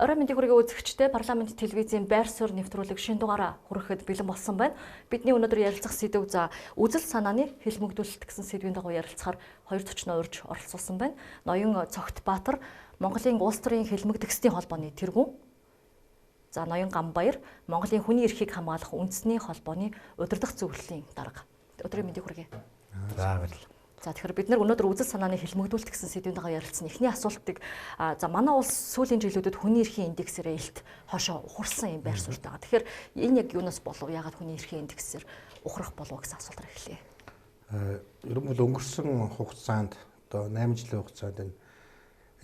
Орой мэндийг хүргэе үзэгчдээ, парламент телевизийн байр суурь нэвтрүүлэг шинэ дугаараа хүрэхэд бэлэн болсон байна. Бидний өнөөдөр ярилцах сэдэв за үзэл санааны хэлмэгдүүлэлт гэсэн сэдвийн дагуу ярилцахаар хоёр зочноо урьж оролцуулсан байна. Ноён Цогтбаатар, Монголын улс төрийн хэлмэгдэгсдийн холбооны тэргүүн. За Ноён Гамбаяр, Монголын хүний эрхийг хамгаалах үндэсний холбооны удирдах зөвлөлийн дарга. Өдрийн мэндийг хүргэе. За баярлалаа. За тэгэхээр бид нар өнөөдөр үзэл санааны хэлмэгдүүлэлт гэсэн сэдвийн дагуу ярилцсан. Эхний асуултыг за манай улс сүүлийн жилүүдэд хүний эрхийн индексээр илт хошоо ухарсан юм байр суурьтай байгаа. Тэгэхээр энэ яг юунаас болов? Яагаад хүний эрхийн индексээр ухрах болов гэсэн асуултаар эхлэе. Ер нь бол өнгөрсөн хугацаанд одоо 8 жилийн хугацаанд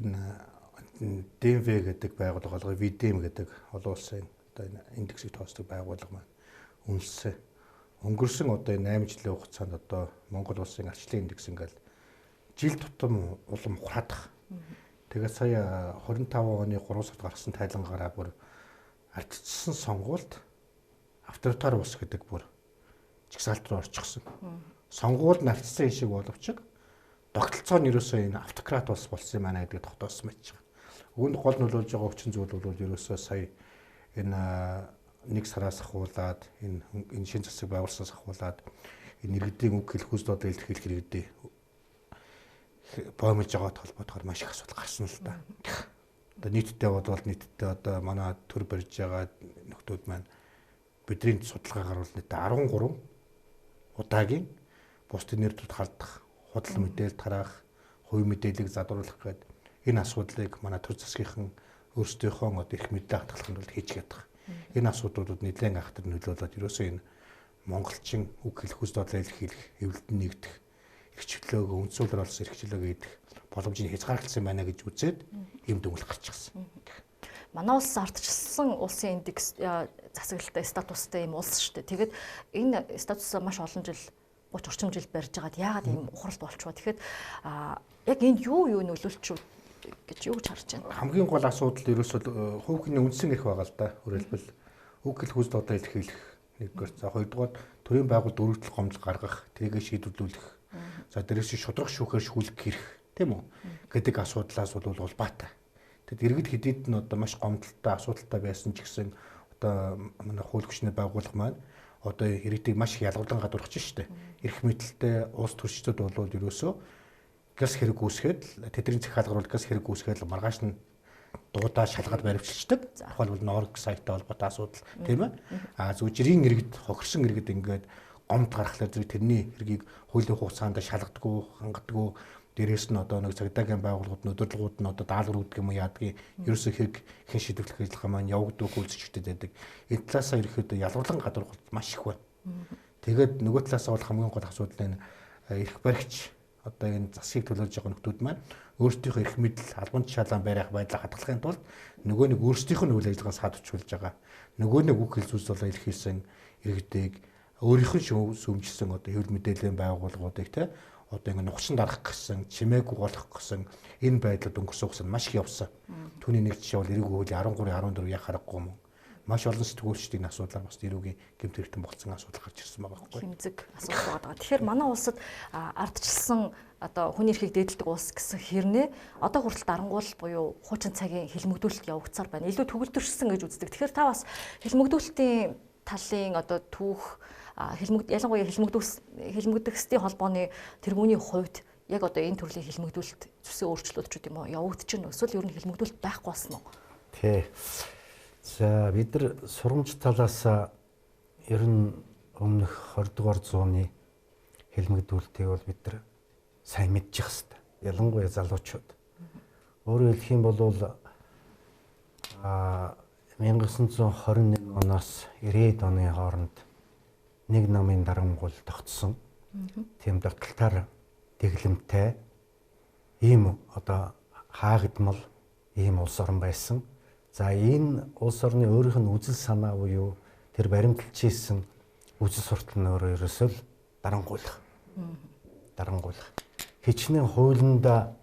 энэ ДМВ гэдэг байгууллага, VDM гэдэг олон улсын одоо энэ индексийг тооцдог байгууллага маань үнэлсэн. Өнгөрсөн одоо энэ 8 жилийн хугацаанд одоо Монгол улсын арчлын индекс ингээл жил тутам улам ухраадах. Тэгээд сая 25 оны 3 сард гаргасан тайлангаараа бүр ардчилсан сонгуульд авторитар улс гэдэг бүр жагсаалт руу орчихсон. Сонгуульд ардчилсан шиг боловч тогтолцоо нь ерөөсөө энэ автократ улс болсон юм байна гэдэг тогтоосон байж байгаа. Үүнд гол нөлөөлж байгаа хүчин зүйл бол ерөөсөө сая энэ нэг сараас ахуулаад энэ шин засаг байгуулсаас ахуулаад энэ иргэдийн үг хэлэх үйл бодлоо илэрхийлэх иргэдийн боомж байгаа холбоотойгоор маш их асуудал гарсан л да. Одоо нийтдээ бодвол нийтдээ одоо манай төр барьж байгаа нөхдүүд маань бидний судалгаагаар бол нийтдээ 13 удаагийн бусдын нэр төрд халдах, худал мэдээлэл тараах, хувь мэдээллийг задруулах гээд энэ асуудлыг манай төр засгийнхан өөрсдийнхөө одоо эрх мэдлээ хатгалахын тулд хийж чадах. Энэ асуудлуудад нэлээд анхаарал нөлөөлөд ерөөсөө энэ монголчин үг хэлэх үйл бодлоо илэрхийлэх, эвлэлд нэгдэх, эрхчлөөгөө үндсүүлэр олсон эрхчлөөгөө идэх боломжийг хязгаарласан байна гэж үзээд ийм дүгнэлт гарчихсан. Манай улс ардчилсан улсын индекс засаглалтай статустай ийм улс шүү дээ. Тэгээд энэ статусаа маш олон жил 30 орчим жил барьж байгаад яагаад ийм ухралт болчихвоо. Тэгэхээр яг энд юу нөлөөлчих гэж юу гэж харж байна? Хамгийн гол асуудал ерөөсөө хувь хүний үндсэн эрх байгаа л да. Өөрөлдвөл үг хэлэх үйл бодлоо илэрхийлэх нэгдүгээр. За хоёрдугаар төрийн байгууллагад өргөдөл гомдол гаргах, тэрийгэ шийдвэрлүүлэх. За дээрээс нь шудраг шүүхээр шүүлэх хэрэг, тийм үү? гэдэг асуудлаас бол улбаатай. Тэгэд иргэд хэдийд нь одоо маш гомдолтой, асуудалтай байсан ч гэсэн одоо манай хууль хүчний байгууллага маань одоо иргэдийг маш их ялгарлан гадуурхаж штэ. Эрх мэдэлтэй улс төрчдөд бол ерөөсөө газ хэрэг үүсгээд тэдний захиалгаар бол газ хэрэг үүсгээд маргааш нь дуудаа шалгаад баривчилчдаг. Тухайлбал Норг сайттай холбоотой асуудал тийм ээ. А зөв жирийн иргэд хохирсон иргэд ингээд гомд гаргахлаар зэрэг тэрний хэргийг хуулийн хугацаанд шалгадаггүй, хангадаггүй. Дээрээс нь одоо нэг цагдаагийн байгууллагууд нь удирдлагууд нь одоо даалгавар өгдөг юм уу яадгийг ерөөсөө хэрэг хэн шийдвэрлэх ажиллагаа маань явагддаг үйлчлэгчдэд байдаг. Энэ талаасаа ерөөхдөө ялгарлан гадуурхалт маш их байна. Тэгээд нөгөө талаасаа бол хамгийн гол асуудал энэ эрх баригч одоо энэ засгийг төлөөлж байгаа нөхдүүд маань өөрсдийнхөө эрх мэдэл, албан тушаалан байрах байдлаа хадгалахын тулд нөгөө нэг өөрсдийнх нь үйл ажиллагааг саадчулж байгаа. Нөгөө нэг үг хэл зүйлс болоо илэрхийлсэн иргэдийг өөрийнх нь сүмжилсэн одоо хэвлэл мэдээллийн байгууллагуудыг те одоо ингэ нухсан дарах гэсэн, чимээгүй болох гэсэн энэ байдлууд өнгөрсөн хугацаанд маш их явсан. Түүний нэг жишээ бол эрэг хуулийн 13 14 яг харахгүй юм. Маш олон сэтгүүлчдийн асуудлаар бас эрүүгийн гэмт хэрэгтэн болсон асуудал гарч ирсэн байгаа байхгүй. Хэмзэг асуудал байгаа. Тэгэхээр манай улсад ардчилсан одоо хүний эрхийг дээдэлдэг улс гэсэн хэрнээ одоо хүртэл дарангуул буюу хуучин цагийн хэлмэгдүүлэлт явагдсаар байна. Илүү төгөлдршсөн гэж үздэг. Тэгэхээр та бас хэлмэгдүүлэлтийн талын одоо түүх ялангуяа хэлмэгдэгсдийн холбооны тэргүүний хувьд яг одоо энэ төрлийн хэлмэгдүүлэлт зүсээ өөрчлөлт ч гэдэм үү явагдаж байна. Эсвэл ер нь хэлмэгдүүлэлт байхгүй болсон уу? Тий. За бид нар сурамж талаас ер нь өмнөх 20 дугаар зууны хэлмэгдүүлэлтийг бол бид нар сайн мэдчих хэвээр. Ялангуяа залуучууд. Өөрөөр хэлэх юм бол 1921 оноос 90-ад оны хооронд нэг намын дарангуул тогтсон. Тийм тогтолтоор дэглэмтэй ийм одоо хаагдмал ийм улс орн байсан. За энэ улс орны өөрийнх нь үзэл санаа буюу тэр баримталж хийсэн үзэл суртал нь өөрөө ерөөсөө л дарангуйлах. Дарангуйлах. Хичнээн хуулиндаа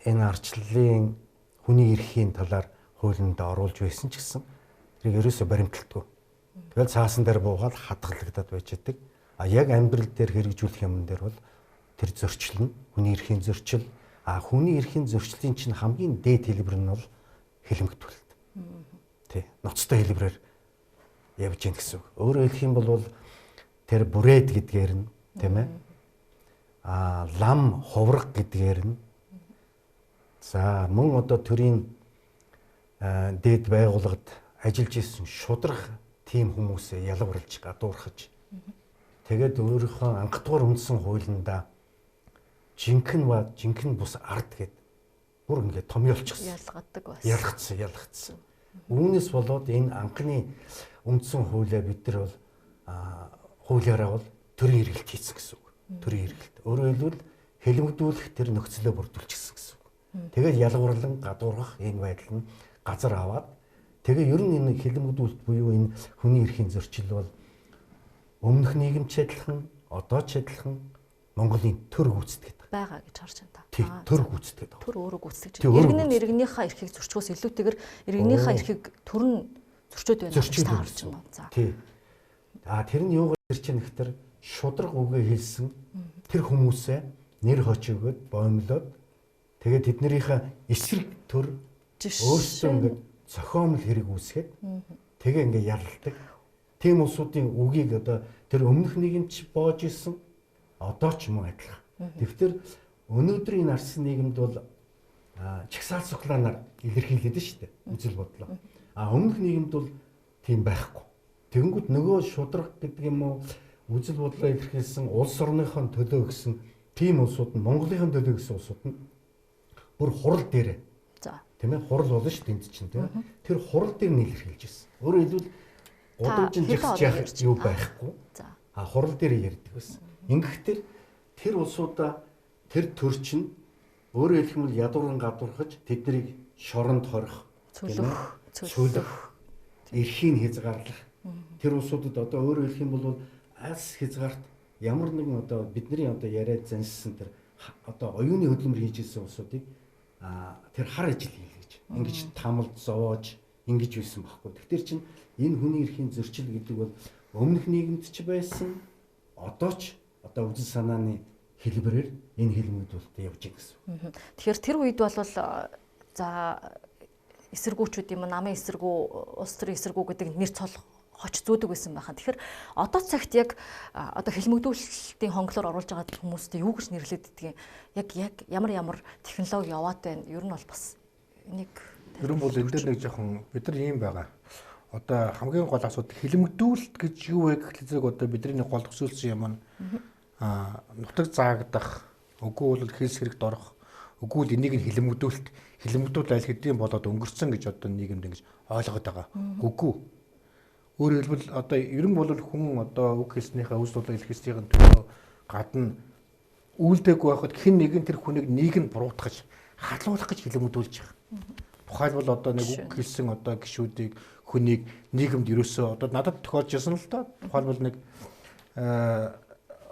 энэ арчлалын хүний эрхийн талаар хуулиндаа оруулж байсан ч гэсэн тэрийг ерөөсөө баримталдаггүй. Тэгэл цаасан дээр буугаад хадгалагдаад байж байдаг. А яг амьдрал дээр хэрэгжүүлэх юм дээр бол тэр зөрчил нь хүний эрхийн зөрчил, А хүний эрхийн зөрчлийн чинь хамгийн дээд хэлбэр нь бол хилэмгдүүлэлт. Тий. Ноцтой хэлбэрээр явж гин гэсэн үг. Өөрөөр хэлэх юм бол тэр бүрээд гэдгээр нь, тийм ээ. А лам хувраг гэдгээр нь, за мөн одоо төрийн дээд байгууллагад ажиллаж исэн шудраг тийм хүмүүсээ ялварлж гадуурхаж, тэгээд өөрийнхөө анхдугаар үндсэн хуулиндаа жинхэнэ ба жинхэнэ бус ард гэд бүр ингээд томьёолчихсон. Ялгадаг бас. Ялгацсан. Үүнээс болоод энэ анхны үндсэн хуулиа бид нар бол хуулиараа бол төрийн эргэлт хийсэн гэсэн үг. Төрийн эргэлт. Өөрөөр хэлбэл хэлэмгдүүлэх тэр нөхцөлөө бүрдүүлчихсэн гэсэн үг. Тэгээд ялгуурлан гадуурхах энэ байдал нь газар аваад, тэгээ ер нь энэ хэлэмгдүүлэлт буюу энэ хүний эрхийн зөрчил бол өмнөх нийгэмч адилхан, одоо ч адилхан Монголын төр гүйцэтгэдэг байгаа гэж харж байна та. Тий, төр гүйцэтгэдэг. Төр өөрөө гүйцэтгэж. Иргэн нь иргэнийхээ эрхийг зөрчгөөс илүүтэйгээр иргэнийхээ эрхийг төр нь зөрчөөд байна гэж та харж байна. За. Тий. А тэр нь юугаар ирж байгаа нөхдөр шудраг үгээ хэлсэн тэр хүмүүсээ нэр хоч өгөөд боомлоод тэгээд тэднэрийнхээ эсрэг төр өөрсдөө ингээд зохиомл хэрэг үүсгээд тэгээ ингээд ялалдаг. Тийм улсуудын үгийг одоо тэр өмнөх нийгэмч боож исэн, одоо ч мөн адилхан. Тэгэхээр өнөөдрийн нарсан нийгэмд бол чагсаал суглаанаар илэрхийлээд шүү дээ үзэл бодлоо. А өмнөх нийгэмд бол тийм байхгүй. Тэгэнгүүт нөгөө шудраг гэдэг юм уу үзэл бодлоо илэрхийлсэн улс орныхон төлөө гэсэн тийм улсууд нь, Монголынхон төлөө гэсэн улсууд нь бүр хурал дээрээ. За. Тийм ээ, хурал болно шүү дээ энд чинь, тийм. Тэр хурал дээр нь илэрхийлж ирсэн. Өөрөөр хэлбэл гудамжинд жигсэж яах юу байхгүй. За. А хурал дээр ярьдаг байсан. Ингэхдээ тэр улсуудаа тэр төр чинь өөрөөр хэлэх юм бол ядууран гадуурхаж тэднийг шоронд хорих, цөлөх, эрхийг хязгаарлах. Тэр улсуудад одоо өөрөөр хэлэх юм бол алс хязгаарт ямар нэгэн одоо бидний одоо яриад заншсан тэр одоо оюуны хөдөлмөр хийж ирсэн улсуудыг тэр хар ажил хийлгэж ингэж тамалд зовоож ингэж байсан байхгүй. Тэгэхээр чин энэ хүний эрхийн зөрчил гэдэг бол өмнөх нийгэмд ч байсан, одоо ч одоо үзэл санааны хэлбэрээр энэ хэлмэгдүүлэлт явж байгаа гэсэн. Тэгэхээр тэр үед бол за эсэргүүчүүд юм, намын эсэргүү, улс төрийн эсэргүү гэдэг нэр цол хоч зүүдэг байсан байхan. Тэгэхээр одоо цагт яг одоо хэлмэгдүүлэлтийн хонглоор оруулж байгаа хүмүүстэй юу гэж нэрлэдэг юм? Яг ямар технологи яваад байна? Ер нь бол бас энийг ер нь бол энэ дээр нэг жоохон бид нар ийм байгаа. Одоо хамгийн гол асуудал хэлмэгдүүлэлт гэж юу вэ гэхэл зэрэг одоо бидний нэг гол төсөөлсөн юм нь нутаг заагдах, үгүй бол хэл сэрэгт орох, үгүй л энийг нь хэлмэгдүүлэлт, хэлмэгдүүл аль хэдийн болоод өнгөрцөн гэж одоо нийгэмд ингэж ойлгоод байгаа. Үгүй. Өөрөөр хэлбэл одоо ер нь бол хүн одоо үг хэлснийхээ үс дулаа илэрхийлснийхэн төлөө гадна үйлдэггүй байхад хэн нэгэн тэр хүнийг нийгэмд буруутгах, халуулах гэж хэлмэгдүүлж байгаа. Тухайлбал одоо нэг үг хэлсэн одоо гишүүдийг хүнийг нийгэмд ерөөсөө одоо надад тохиолж ирсэн л доо. Тухайлбал нэг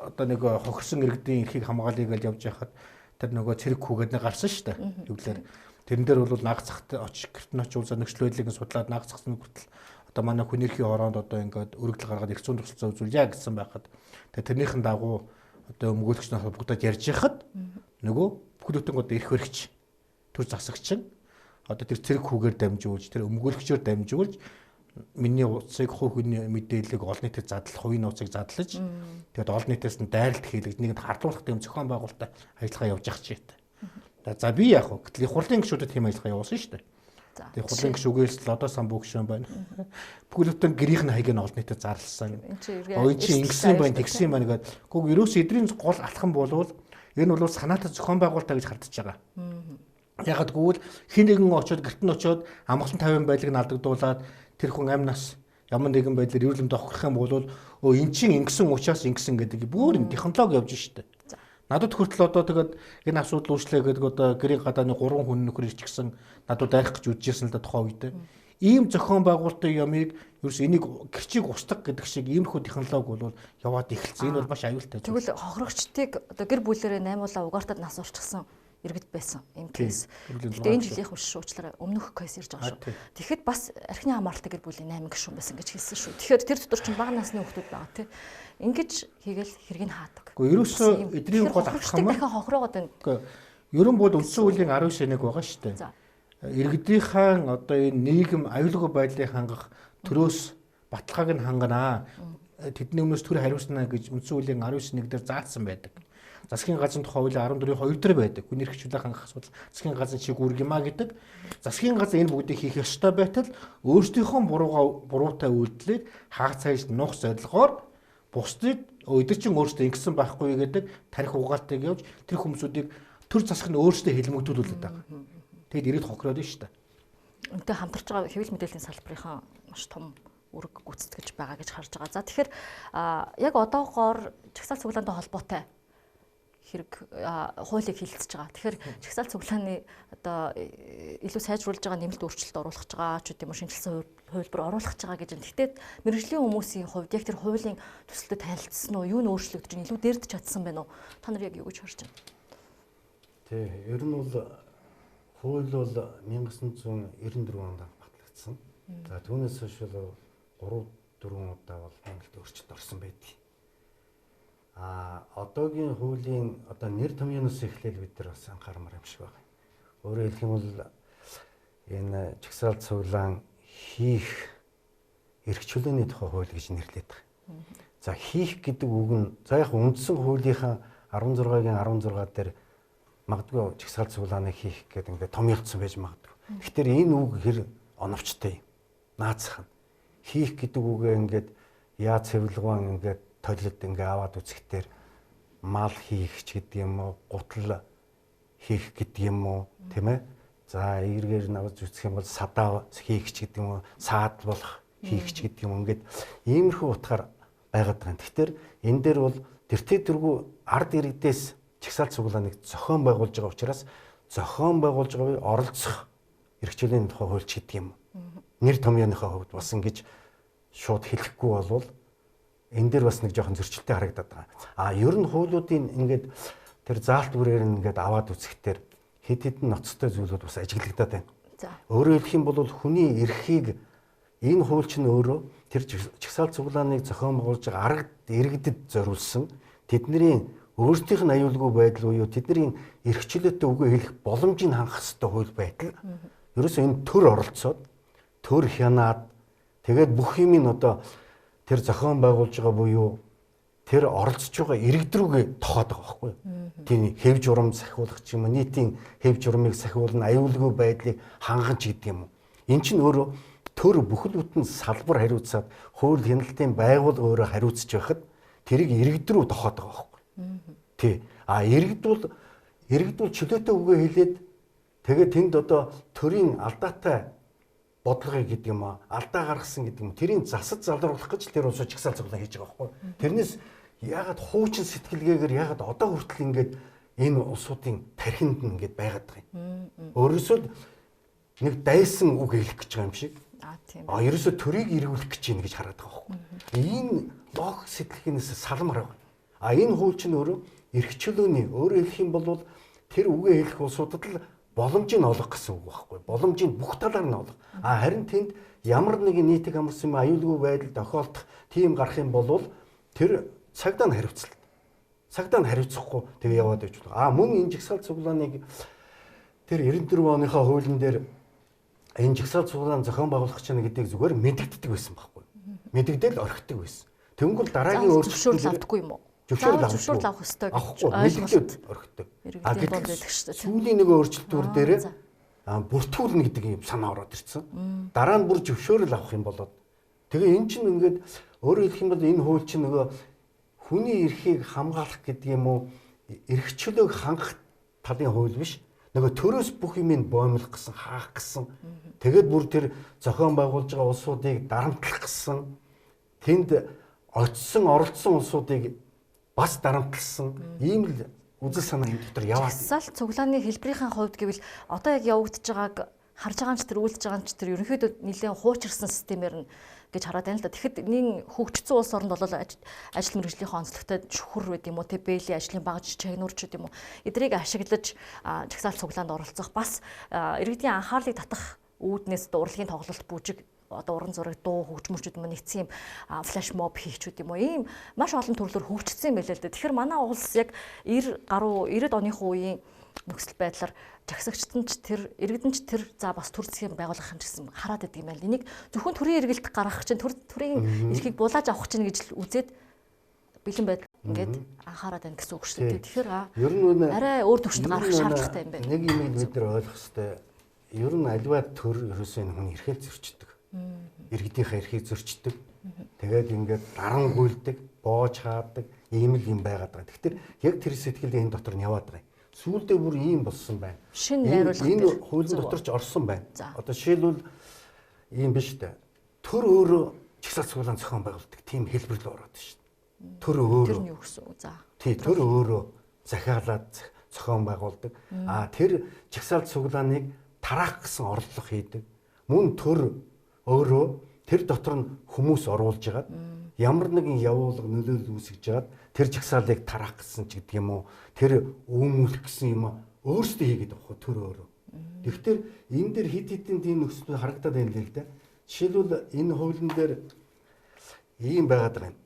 одоо нэг хохирсон иргэдийн эрхийг хамгаалъя гэж явж байхад тэр нөгөө цэрэг хүүгээд нэг гарсан шүү дээ. Юуглаар тэрэн дээр бол наг цагт очиж гэрт нь очиулсаа нөхцөл байдлыг нь судлаад наг цагт хүртэл одоо манай хүн эрхийн ороонд одоо ингээд өргөдөл гаргаад эрх зүйн тусалцаа үзүүлье гэсэн байхад тэгээ тэрнийхэн дагуу одоо өмгөөлөгч нар холбогдоод ярьж байхад нөгөө бүхэл бүтэн одоо эрх баригч төр засагч нь одоо тэр цэрэг хүүгээр дамжуулж тэр өмгөөлөгчөөр дамжуулж миний утсыг хувь хүний мэдээллийг олон нийтэд задлах, хувийн нууцыг задлаж тэгээд олон нийтээс нь дайралт хийлгэж нэгэнд харлуулах тийм зохион байгуулалттай ажиллагаа явж явах чийтэй. За би яах вэ? Гэтэл их хурлын гишүүдэд тийм ажиллагаа явуулсан шүү дээ. Тэгээд хурлын гишүүн үгээлсэл одоо самбуу гишүүн байна. Бүхэл бүтэн гэрийнх нь хаяг нь олон нийтэд зарласан. Өө чи ингэсэн байна, тэгсэн байна гэдэг. Гэхдээ ерөөсөө эдрийн гол алхам болвол энэ бол санаатай зохион байгуулалтаа гэж хардж байгаа. Ягаад гэвэл хин нэгэн очиод гэрт нь очиод амгалан тайван байдлыг нь алдагдуулаад тэр хүн амь нас ямар нэгэн байдлаар эрүүл мэнд охирох юм бол өө эн чинь ингэсэн учраас ингэсэн гэдэг бүр энэ технологи явж штэ. Надад хүртэл одоо тэгээд энэ асуудал үүслээ гэдэг одоо гэрийн гадааны 3 хүн нөхөр ирчихсэн надад дайрах гэж үжижсэн л да тухайн үед. Ийм зохион байгуулалтын ямыг ерөөс энийг гэрчийг устгах гэдэг шиг иймэрхүү технологи бол яваад эхэлсэн. Энэ бол маш аюултай зүйл. Тэгвэл хохирогчдыг одоо гэр бүлэрээ наймуулаа угаартад нас орчихсан иргэд байсан юм кейс. Гэхдээ энэ жилийнх биш шүү, уучлаарай. Өмнөх кейс ирж байгаа шүү. Тэгэхэд бас архины хамааралтай гэр бүлийн 8 гишүүн байсан гэж хэлсэн шүү. Тэгэхээр тэр дотор чинь бага насны хүүхдүүд байгаа тий. Ингэж хийгээл хэргийг хаадаг. Гэхдээ ерөөсөө эдний гол алхам дахин хохироогод байна. Үгүй Ерөн бол үндсэн хуулийн 19-ийг байгаа шүү дээ. Иргэдийнхээ одоо энэ нийгэм аюулгүй байдлыг хангах төрөөс баталгааг нь ханганаа. Тэдний өмнөөс төр хариуцна гэж үндсэн хуулийн 19-1 дээр заасан байдаг. Засгийн газрын тухай хуулийн 14-ийн 2 дээр байдаг. Хүн эрх чөлөө хангах асуудал засгийн газрын чиг үүрэг юм а гэдэг. Засгийн газар энэ бүгдийг хийх ёстой байтал өөрсдийнхөө буруутай үйлдэлийг хагас цааш нуух зорилгоор бусдыг өдөр чинь өөрсдөө ингэсэн байхгүй гэдэг тарих угаалтыг явж тэр хүмүүсүүдийг төр засах нь өөрсдөө хэлмэгдүүлээд байгаа. Тэгэд иргэд хохироод нь шүү дээ. Үнтэй хамтарч байгаа хэвлэл мэдээллийн салбарынхаа маш том үүрэг гүйцэтгэж байгаа гэж харж байгаа. За тэгэхээр яг одоогоор жагсаал цуглаантай холбоотой хэрэг хуулийг хилцэж байгаа. Тэгэхээр жагсаал цуглааны одоо илүү сайжруулж байгаа нэмэлт өөрчлөлт оруулах гэж байгаа ч гэдэм үү шинжилсэн хувилбар оруулах гэж байгаа гэж байна. Гэхдээ мэргэжлийн хүмүүсийн хувьд яг тэр хуулийн төсөлтөд танилцсан уу? Юу нь өөрчлөгдөж байна? Илүү дээрдэж чадсан байна уу? Та нар яг юу гэж харж байна? Тий, ер нь бол хууль бол 1994 онд батлагдсан. За түүнээс хойш бол 3-4 удаа бол нэмэлт өөрчлөлт орсон байдаг. А одоогийн хуулийн одоо нэр томьёоноос эхлээл бид нар бас анхаармаар юм шиг байна. Өөрөөр хэлэх юм бол энэ жагсаал цуглаан хийх эрх чөлөөний тухай хууль гэж нэрлэдэг байгаа. За хийх гэдэг үг нь за яг үндсэн хуулийнхаа 16-гийн 16 дээр магадгүй жагсаал цуглааныг хийх гэдэг ингээд томьёолцсон байж магадгүй. Тэгэхээр энэ үг хэр оновчтой юм. Наацх нь. Хийх гэдэг үгээ ингээд яа цэвэрлэгэн ингээд толид ингээ аваад үзэхтэр мал хийх ч гэдэг юм уу, гутал хийх гэдэг юм уу, тийм ээ? За эргээр навж үзэх юм бол садаа хийх ч гэдэг юм уу, саад болох хийх ч гэдэг юм ингээд иймэрхүү утгаар байгаад байгаа. Тэгэхээр энэ дээр бол тэртээ тэргүй ард иргэдээс жагсаал цуглааныг зохион байгуулж байгаа учраас зохион байгуулж байгаа оролцох эрх чөлөөний тухай хуульч гэдэг юм. Нэр томьёоныхоо хувьд бас ингэж шууд хэлэхгүй болвол энэ дээр бас нэг жоохон зөрчилтэй харагдаад байгаа. А ер нь хуулиудын ингээд тэр заалт бүрээр нь ингээд аваад үзэхтэр хэд хэдэн ноцтой зүйлүүд бас ажиглагдаад байна. Өөрөөр хэлэх юм бол хүний эрхийг энэ хууль чинь өөрөө тэр жагсаал цуглааныг зохион байгуулж байгаа арга иргэдэд зориулсан тэдний өөрсдийнх нь аюулгүй байдал буюу тэдний эрх чөлөөтэй үгээ хэлэх боломжийг хангах ёстой хууль байтал ерөөсөө энэ төр оролцоод төр хянаад тэгээд бүх юм нь одоо тэр зохион байгуулж байгаа буюу тэр оролцож байгаа иргэд рүүгээ тохоод байгаа байхгүй юу? Тийм хэв журам сахиулах ч юм уу, нийтийн хэв журмыг сахиулна, аюулгүй байдлыг хангах ч гэдэг юм уу. Эн чинь өөрөө төр бүхэл бүтэн салбар хариуцаад хууль хяналтын байгууллага өөрөө хариуцж байхад тэрийг иргэд рүү тохоод байгаа байхгүй юу? Тий. А иргэд бол чөлөөтэй үгээ хэлээд тэгээд тэнд одоо төрийн алдаатай бодлогыг гэдэг юм аа, алдаа гаргасан гэдэг юм. Тэрийг засаж залруулах гэж тэр улсууд жагсаал цуглаан хийж байгаа байхгүй. Тэрнээс яагаад хуучин сэтгэлгээгээр яагаад одоо хүртэл ингээд энэ улсуудын тархинд нь ингээд байгаад байгаа юм. Өөрөөсөө нэг дайсан үг хэлэх гэж байгаа юм шиг. Аа тийм. А ерөөсөө төрийг эргүүлэх гэж байна гэж хараад байгаа байхгүй. Энэ логик сэтгэлгээнээс салмаар байгаа. А энэ хууль чинь өөрөө эрх чөлөөний, өөрөөр хэлэх юм бол тэр үгээ хэлэх улсуудад л боломжийг олох гэсэн үг байхгүй. Боломжийг бүх талаар нь олох. А харин тэнд ямар нэгэн нийтийг амарсан юм аюулгүй байдал тохиолдох тийм гарах юм бол тэр цагдаа нь хариуцлаа. Цагдаа нь хариуцахгүй тэгээ яваад байж болох. А мөн энэ жагсаал цуглааныг тэр 94 оныхоо хуулийн дээр энэ жагсаал цуглаан зохион байгуулах гэж байна гэдгийг зүгээр мэдэгддэг байсан байхгүй. Мэдэгдэл орхидог байсан. Тэнгүүл дараагийн өөрчлөлт авдаггүй юм уу? Зөвшөөрөл авах ёстой гэж ойлголт орхидог. А гэтэл сүүлийн нэг өөрчлөлтүүр дээр бүртгүүлнэ гэдэг юм санаа ороод ирсэн. Дараа нь бүр зөвшөөрөл авах юм болоод. Тэгээ эн чинь ингээд өөрөөр хэлэх юм бол энэ хууль чинь нөгөө хүний эрхийг хамгаалах гэдэг юм уу, эрх чөлөөг хангах талын хууль биш. Нөгөө төрөөс бүх юмыг боомлох гэсэн, хаах гэсэн. Тэгээд бүр тэр зохион байгуулж байгаа улсуудыг дарамтлах гэсэн. Тэнд очисон, оролцсон улсуудыг бас дарамтлсан ийм л үзэл санаа энэ дотор яваад. Жагсаал цуглааны хэлбэрийн хувьд гэвэл одоо яг явагдаж байгааг харж байгаа юм ч тэр үйлдэж байгаа юм ч тэр ерөнхийдөө нэлээд хуучирсан системээр нь гэж хараад байна л да. Тэгэхэд нин хөгжсөн улс оронд бол ажил мэргэжлийнхээ онцлогтой шүхэр байд юм уу, тэ бэйлийн ажлын багж чагнуур ч гэдэм юм уу. Эдрийг ашиглаж жагсаал цуглаанд оролцох бас иргэдийн анхаарлыг татах үүднээс урлагийн тоглолт бүжиг одоо уран зураг, дуу, хөгжмөрчүүд мөн нэгдсэн юм флеш моб хийхчүүд юм уу, ийм маш олон төрлөөр хөгжсөн юм байлээ л дээ. Тэгэхээр манай улс яг 90 гаруй 90-ад оныхоо үеийн нөхцөл байдлаар жагсагчд нь ч тэр иргэдэн ч тэр за бас төр засгийн байгууллага юм гэсэн хараад идэг юм байна. Энийг зөвхөн төрийн эргэлт гаргах чинь төрийн эрхийг булааж авах чинь гэж л үзээд бэлэн байдал ингээд анхаарат байна гэсэн үг шүү дээ. Тэгэхээр ер нь арай өөр төвшөнд гарах шаардлагатай юм байна. Нэг юм бид нар ойлгох ёстой. Ер нь альва төр ерөөсөө энэ хүн эрхээ зөрчдөг. Иргэдийнхээ эрхийг зөрчдөг. Тэгээд ингээд дарангуйлдаг, боож хаадаг ийм л юм байгаад байгаа. Тэгэхээр яг тэр сэтгэл энэ дотор нь яваад байгаа юм. Сүүлдээ бүр ийм болсон байна. Шинэ найруулга энэ хуулийн дотор ч орсон байна. Одоо жишээлбэл ийм биш үү? Төр өөрөө чагсаал цуглаан зохион байгуулдаг тийм хэлбэр рүү ороод шүү дээ. Төр өөрөө. Тэр нь юу гэсэн үг? За. Тий, төр өөрөө захиалаад зохион байгуулдаг. А тэр чагсаал цуглааныг тараах гэсэн орлого хийдэг. Мөн төр өөрөө тэр дотор нь хүмүүс оруулж хагаад ямар нэгэн явуулга нөлөөлөл үүсгэж хагаад тэр жагсаалыг тараах гэсэн ч гэдэг юм уу, тэр өөмүүлэх гэсэн юм өөрсдөө хийгээд байгаа төр өөрөө. Тэгэхээр энэ дээр хит хитэн тийм нөхцөл харагдаад байна л да. Жишээлбэл энэ хуулийн дээр ийм байгаад байгаа юм.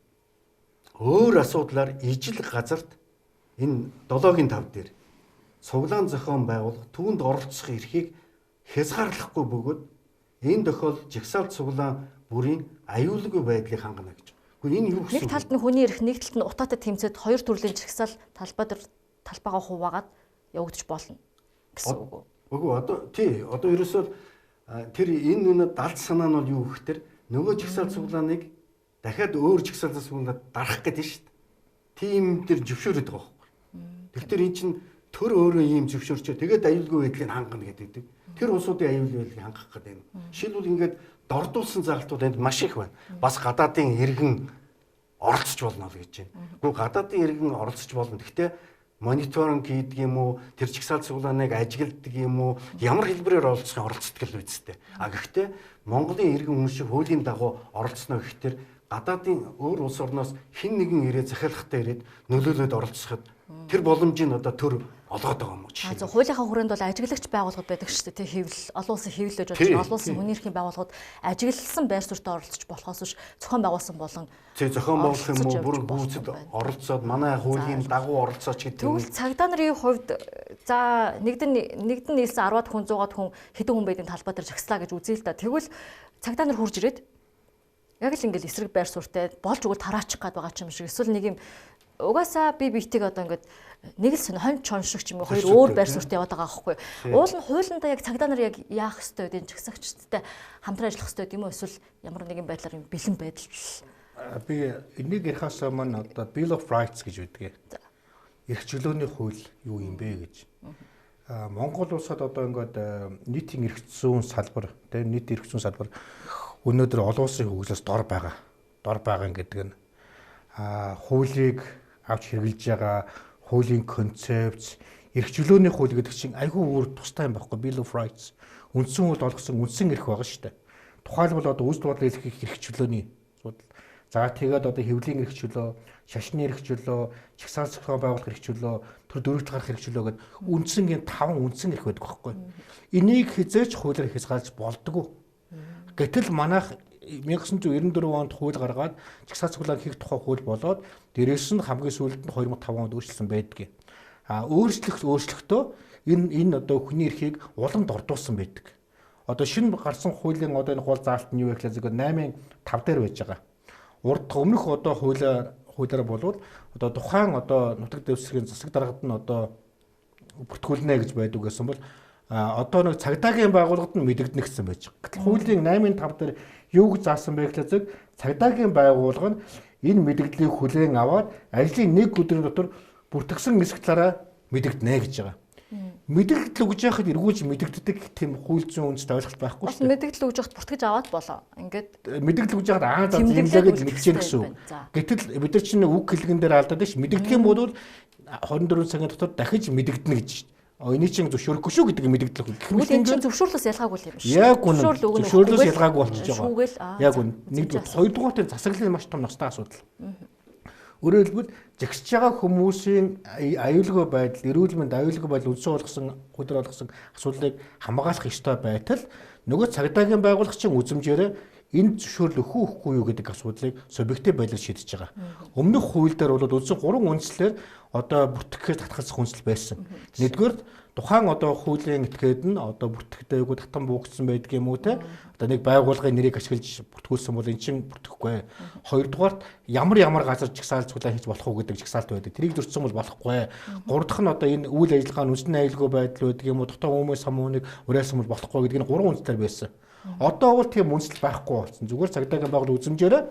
Өөр асуудлаар ижил газарт энэ 7-гийн 5 дээр цуглаан зохион байгуулах түүнд оролцох эрхийг хязгаарлахгүй бөгөөд энэ тохиолдолд жагсаал цуглаан бүрийн аюулгүй байдлыг хангана гэж. Гэхдээ энэ юу гэсэн? Нэг талд нь хүний эрх, нэг талд нь утаатай тэмцээд хоёр төрлийн жагсаал талбай дээр талбайгаа хуваагаад явагдаж болно гэсэн үг үү? Үгүй одоо тий, одоо ерөөсөө тэр энэ нүнэ далд санаа нь бол юу гэхээр нөгөө жагсаал цуглааныг дахиад өөр жагсаал цуглаанд дарах гэдэг нь шүү дээ. Тийм дээр зөвшөөрöd байгаа байхгүй. Тэгэхээр эн чинь төр өөрөө ийм зөвшөөрчөө тэгээд аюулгүй байдлыг хангана гэдэг. Тэр улсуудын аюулгүй байдлыг хангах гэдэг юм. Жишээлбэл ингээд дордуулсан залтууд энд маш их байна. Бас гадаадын иргэн оролцож болно л гэж байна. Гэхдээ гадаадын иргэн оролцож болно. Гэхдээ мониторинг хийдэг юм уу, тэр жагсаал цуглааныг ажигладаг юм уу, ямар хэлбэрээр оролцох оролцдог л үсттэй. А гэхдээ Монголын иргэн хүн шиг хуулийн дагуу оролцсноо гэхээр гадаадын өөр улс орноос хэн нэгэн ирээд захиалгатай ирээд нөлөөлөд оролцоход тэр боломжийг одоо төр олгоод байгаа юм уу жишээ. А зөв хуулийнхаа хүрээнд бол ажиглагч байгууллагууд байдаг шүү дээ. Тэ хэвлэл олон улсын хэвлэл гэж бодож олон улсын хүний эрхийн байгууллагууд ажигласан байр суурьтай оролцож болохоос биш зохион байгуулсан болон тий зохион байгуулах юм уу бүр гүйцэд оролцоод манай хуулийн дагуу оролцооч гэдэг. Тэгвэл цагдаа нарын хувьд за нэгдэн нийлсэн 10-аад хүн 100-аад хүн хэдэн хүн байдгийн талбай дээр жагслаа гэж үзье л да. Тэгвэл цагдаа нар хурж ирээд яг л ингээл эсрэг байр суурьтай болж өгөл тараачих гад байгаа ч юм шиг эсвэл нэг юм угаасаа би биетийг одоо ингээд нэг л сонь хонь чон шиг ч юм уу хоёр өөр байр суурьтай яваад байгаа байхгүй. Уул нь хуулиндаа яг цагдаа нар яг яах ёстой вэ? Жагсагчдтай хамтран ажиллах ёстой юм уу эсвэл ямар нэгэн байдлаар юм бэлэн байдал. Би энийг ярихаас өмнө одоо Bill of Rights гэж байдаг. Эрх чөлөөний хууль юу юм бэ гэж. Монгол улсад одоо ингээд нийтийн эрх зүйн салбар, тийм нийт эрх зүйн салбар өнөөдөр олон улсын хөгжлөөс дор байгаа. Дор байгаа гэдэг нь хуулийг авч хэрэгжилж байгаа хуулийн концепц, эрх чөлөөний хууль гэдэг чинь айгүй өөр тустай юм байхгүй. Bill of Rights үндсэн хууль олгосон үндсэн эрх байгаа шүү дээ. Тухайлбал одоо үз бодлоо илэрхийлэх эрх чөлөөний асуудал. За тэгээд одоо хэвлэлийн эрх чөлөө, шашны эрх чөлөө, жагсаал зохион байгуулах эрх чөлөө, төр дөрөвт гарах эрх чөлөө гэдэг үндсэн энэ 5 үндсэн эрх байдаг байхгүй. Энийг хизээч хуулиар хязгаарлаж болдгоо. Гэтэл манайх 1994 онд хууль гаргаад жагсаал цуглаан хийх тухай хууль болоод дээрээс нь хамгийн сүүлд нь 2005 онд өөрчилсөн байдаг. А өөрчлөлтөө энэ одоо хүний эрхийг улам дордуулсан байдаг. Одоо шинэ гарсан хуулийн одоо энэ гол заалт нь юу вэ гэхээр зөвхөн 8-5 дээр байж байгаа. Урд өмнөх одоо хуулиар болвол одоо тухайн одоо нутаг дэвсгэрийн засаг даргад нь одоо бүртгүүлнэ гэж байдаг гэсэн бол одоо нэг цагдаагийн байгууллагад нь мэдэгдэнэ гэсэн байж байгаа. Гэтэл хуулийн 8-5 дээр юу гэж заасан бэ гэхлээр зөв цагдаагийн байгууллага нь энэ мэдэгдлийг хүлээн аваад ажлын нэг өдрийн дотор бүртгэсэн хэсэг талаараа мэдэгдэнэ гэж байгаа. Мэдэгдэл өгж яхад эргүүлж мэдэгддэг тийм хууль зүйн үндэстэй ойлголт байхгүй шүү дээ. Мэдэгдэл өгж яхад бүртгэж аваад болоо. Ингээд мэдэгдэл өгж яхад аа за зэмлээ гэж мэдчихээн гэсэн үг. Гэтэл бид нар чинь үг хэлгэн дээр алдаад ш мэдэгдэх юм бол 24 цагийн дотор дахиж мэдэгдэнэ гэж шүү. Энийг чинь зөвшөөрөхгүй шүү гэдэг мэдэгдэл. Гэвч энэ чинь зөвшөөрлөөс ялгаагүй юм шиг. Яг үнэн. Зөвшөөрлөөс ялгаагүй болчихж байгаа. Яг үнэн. Нэгдүгээр, хоёрдугаарт засаглалын маш том ностой асуудал. Өөрөөр хэлбэл жагсаж байгаа хүмүүсийн аюулгүй байдал, эрүүл мэнд, аюулгүй байдал, үндсэн болгосон, хуулиар болгосон асуудлыг хамгаалах ёстой байтал нөгөө цагдаагийн байгууллага чинь үзмжээрээ Энэ зөвшөөрөл өгөх үгүй юу гэдэг асуудлыг субъектив байдлаар шийдэж байгаа. Өмнөх хууль дээр бол үндсэн 3 үндслээр одоо бүртгэхээр татгалзах үндсэл байсан. Нэгдүгээр тухайн одоо хуулийн этгээд нь одоо бүртгэдэггүй татан буугдсан байдаг юм уу те. Одоо нэг байгууллагын нэрийг ашиглаж бүртгүүлсэн бол эн чинь бүртгэхгүй. Хоёрдугаарт ямар газар жагсаал цуглаан хийж болох уу гэдэг жагсаалт байдаг. Тэрийг зөрчсөн бол болохгүй. Гурав дахь нь одоо энэ үйл ажиллагаа нь үндэсний аюулгүй байдал байдаг юм уу, дотоод хүмүүст самууныг уриалсан бол болохгүй гэдэг энэ гурван үндслээр байсан. Одоо бол тийм үндсэл байхгүй болсон. Зүгээр цагдаагийн байгууллага үзмжээрээ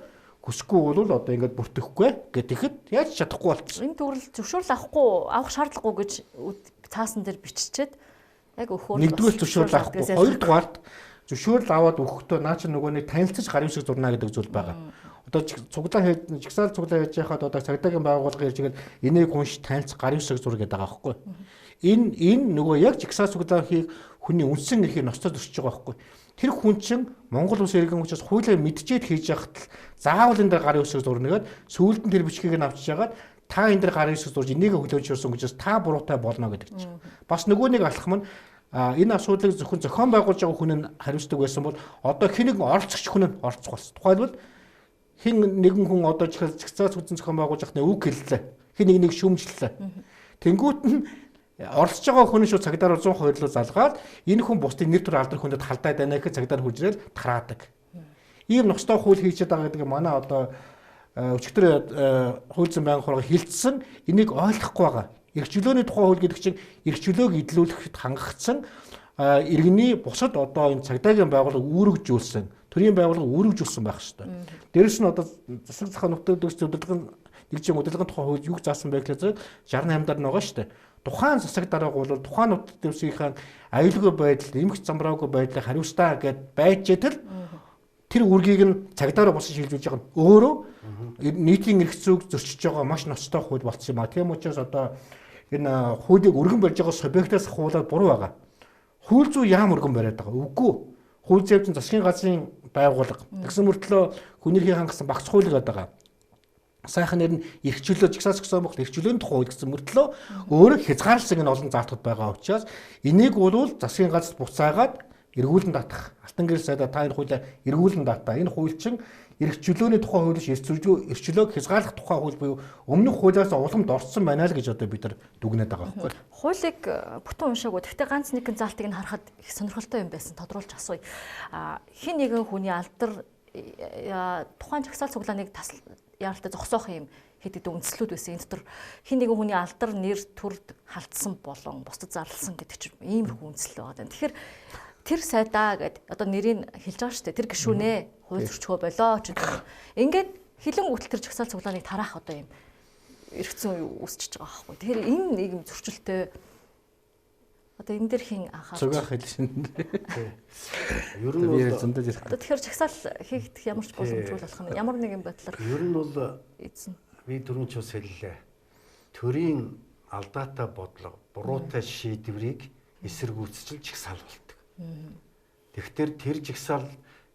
хүсэхгүй бол одоо ингээд бүртгэхгүй гэхэд яаж чадахгүй болчихсон. Энэ төгрөл зөвшөөрөл авахгүй авах шаардлагагүй гэж цаасан дээр биччихээд яг өгөхөөр нэгдүгээр зөвшөөрөл авахгүй. Хоёрдугаарт зөвшөөрөл аваад өгөхдөө наа чи нөгөө нэг танилцаж гарын үсэг зурна гэдэг зүйл байгаа. Одоо цуглаан хийж жагсаал цуглаан хийж яхад одоо цагдаагийн байгууллага ирж игээд энийг унш танилцах гарын үсэг зур гэдэг байгаа байхгүй. Энэ нөгөө яг жагсаал цуглаан хийх хүний үндсэн эрхийг ноцтой зөрчиж байгаа байхгүй. Тэр хүн чинь Монгол улсын иргэн учраас хуулиа мэдчихэд хийж яхад л заавал энэ дээр гарын үсэг зурна гээд сүүлд нь тэр бичгийг нь авчиж ягаад та энэ дээр гарын үсэг зурж энийг хүлээн зөвшөөрсөн гэж та буруутай болно гэдэг чинь. Бас нөгөө нэг алхам нь энэ асуудлыг зөвхөн зохион байгуулж байгаа хүн нь хариуцдаг байсан бол одоо хэн нэгэн оролцогч хүн нь оролцох болсон. Тухайлбал хэн нэгэн хүн одоо жагсаал цуглаан зохион байгуулж байхны үг хэллээ. Хэн нэг шүүмжлэлээ. Тэнгүүт нь оролцож байгаа хүн шууд цагдаар 102 руу залгаад энэ хүн бусдын нэр төр алдар хүндэд халдаад байна гэхэд цагдаар хурж ирэл тараадаг. Ийм нөхцөл хууль хийчихэд байгаа гэдэг манай одоо өчигдөр хууль зүйн байнгын хураг хилцсэн энийг ойлгохгүй байгаа. Эрх чөлөөний тухай хууль гэдэг чинь эрх чөлөөг эдлүүлэхэд хангагдсан иргэний бусад одоо энэ цагдаагийн байгууллага үүрэгжүүлсэн, төрийн байгууллага үүрэгжүүлсэн байх ёстой. Дээрээс нь одоо засаг захын нутаг дэвсгэр удирдлагын нэгжийн удирдлагын тухай хууль юг заасан бэ гэхээр 68 дараа байгаа шүү дээ. Тухайн засаг дарга бол тухайн нутаг дэвсгэрийн аюулгүй байдал, эмх замраагүй байдлыг хариуцлаа гэд байж тэл тэр үргийг нь цагдаа руу босож шилжүүлж байгаа нь өөрөө нийтийн эрх зүйг зөрчиж байгаа маш ноцтой хууль болчихсон юм а. Тийм учраас одоо энэ хуулийг өргөн барьж байгаа субъектээс ахуулаад буруу байгаа. Хууль зүй яам өргөн бариад байгаа? Үгүй. Хууль зүйн засгийн газрын байгууллага. Тэгсэн мөртлөө хүн эрхийг хангасан багц хууль гэдэг байгаа. Сайхан нэр нь эрх чөлөө жагсаас зохион байгуулалт эрх чөлөөний тухай хууль гэсэн мөртлөө өөрөө хязгаарласан энэ олон заалтууд байгаа учраас энийг бол засгийн газарт буцаагаад эргүүлэн татах. Алтан гэрэл сайдаа та энэ хуулиа эргүүлэн татаа. Энэ хууль чинь эрх чөлөөний тухай хууль биш, эрх чөлөөг хязгаарлах тухай хууль буюу өмнөх хуулиас уламд орсон байна л гэж одоо бид нар дүгнээд байгаа байхгүй. Хуулийг бүтэн уншаагүй. Гэхдээ ганц нэгэн заалтыг нь харахад их сонирхолтой юм байсан. Тодруулж асууя. Хин нэгэн хүний алдар тухайн жагсаал цуглааныг тасал яаралтай зогсоох юм хэд хэдэн үндслүүд байсан. Энэ дотор хин нэгэн хүний алдар нэр төрд халтсан болон бусдад зарласан гэдэг чинь иймэрхүү үндсэл байгаа. Тэгэхээр тэр сайдаа гэд одоо нэрийг хэлж байгаа шүү дээ. Тэр гишүүнээ хууль зөрчгөө болоо ч гэдэг. Ингээд хилэн үтэл тэр жагсаал цуглааныг тараах одоо юм эргэцэн үүсчихэж байгаа байхгүй. Тэгэхээр энэ нэг юм зөрчилтэй одоо энэ дэр хин анхаарч цугаах хэлсэн. Ер нь бол зөндөл ярих. Одоо тэгэхээр жагсаал хийгдэх ямар ч боломжгүй болох нь ямар нэгэн байдлаар ер нь бол эзэн. Би түрүүн ч бас хэллээ. Төрийн алдаатай бодлого, буруутай шийдвэрийг эсэргүүцэл жагсаал болдог. Тэгэхээр тэр жагсаал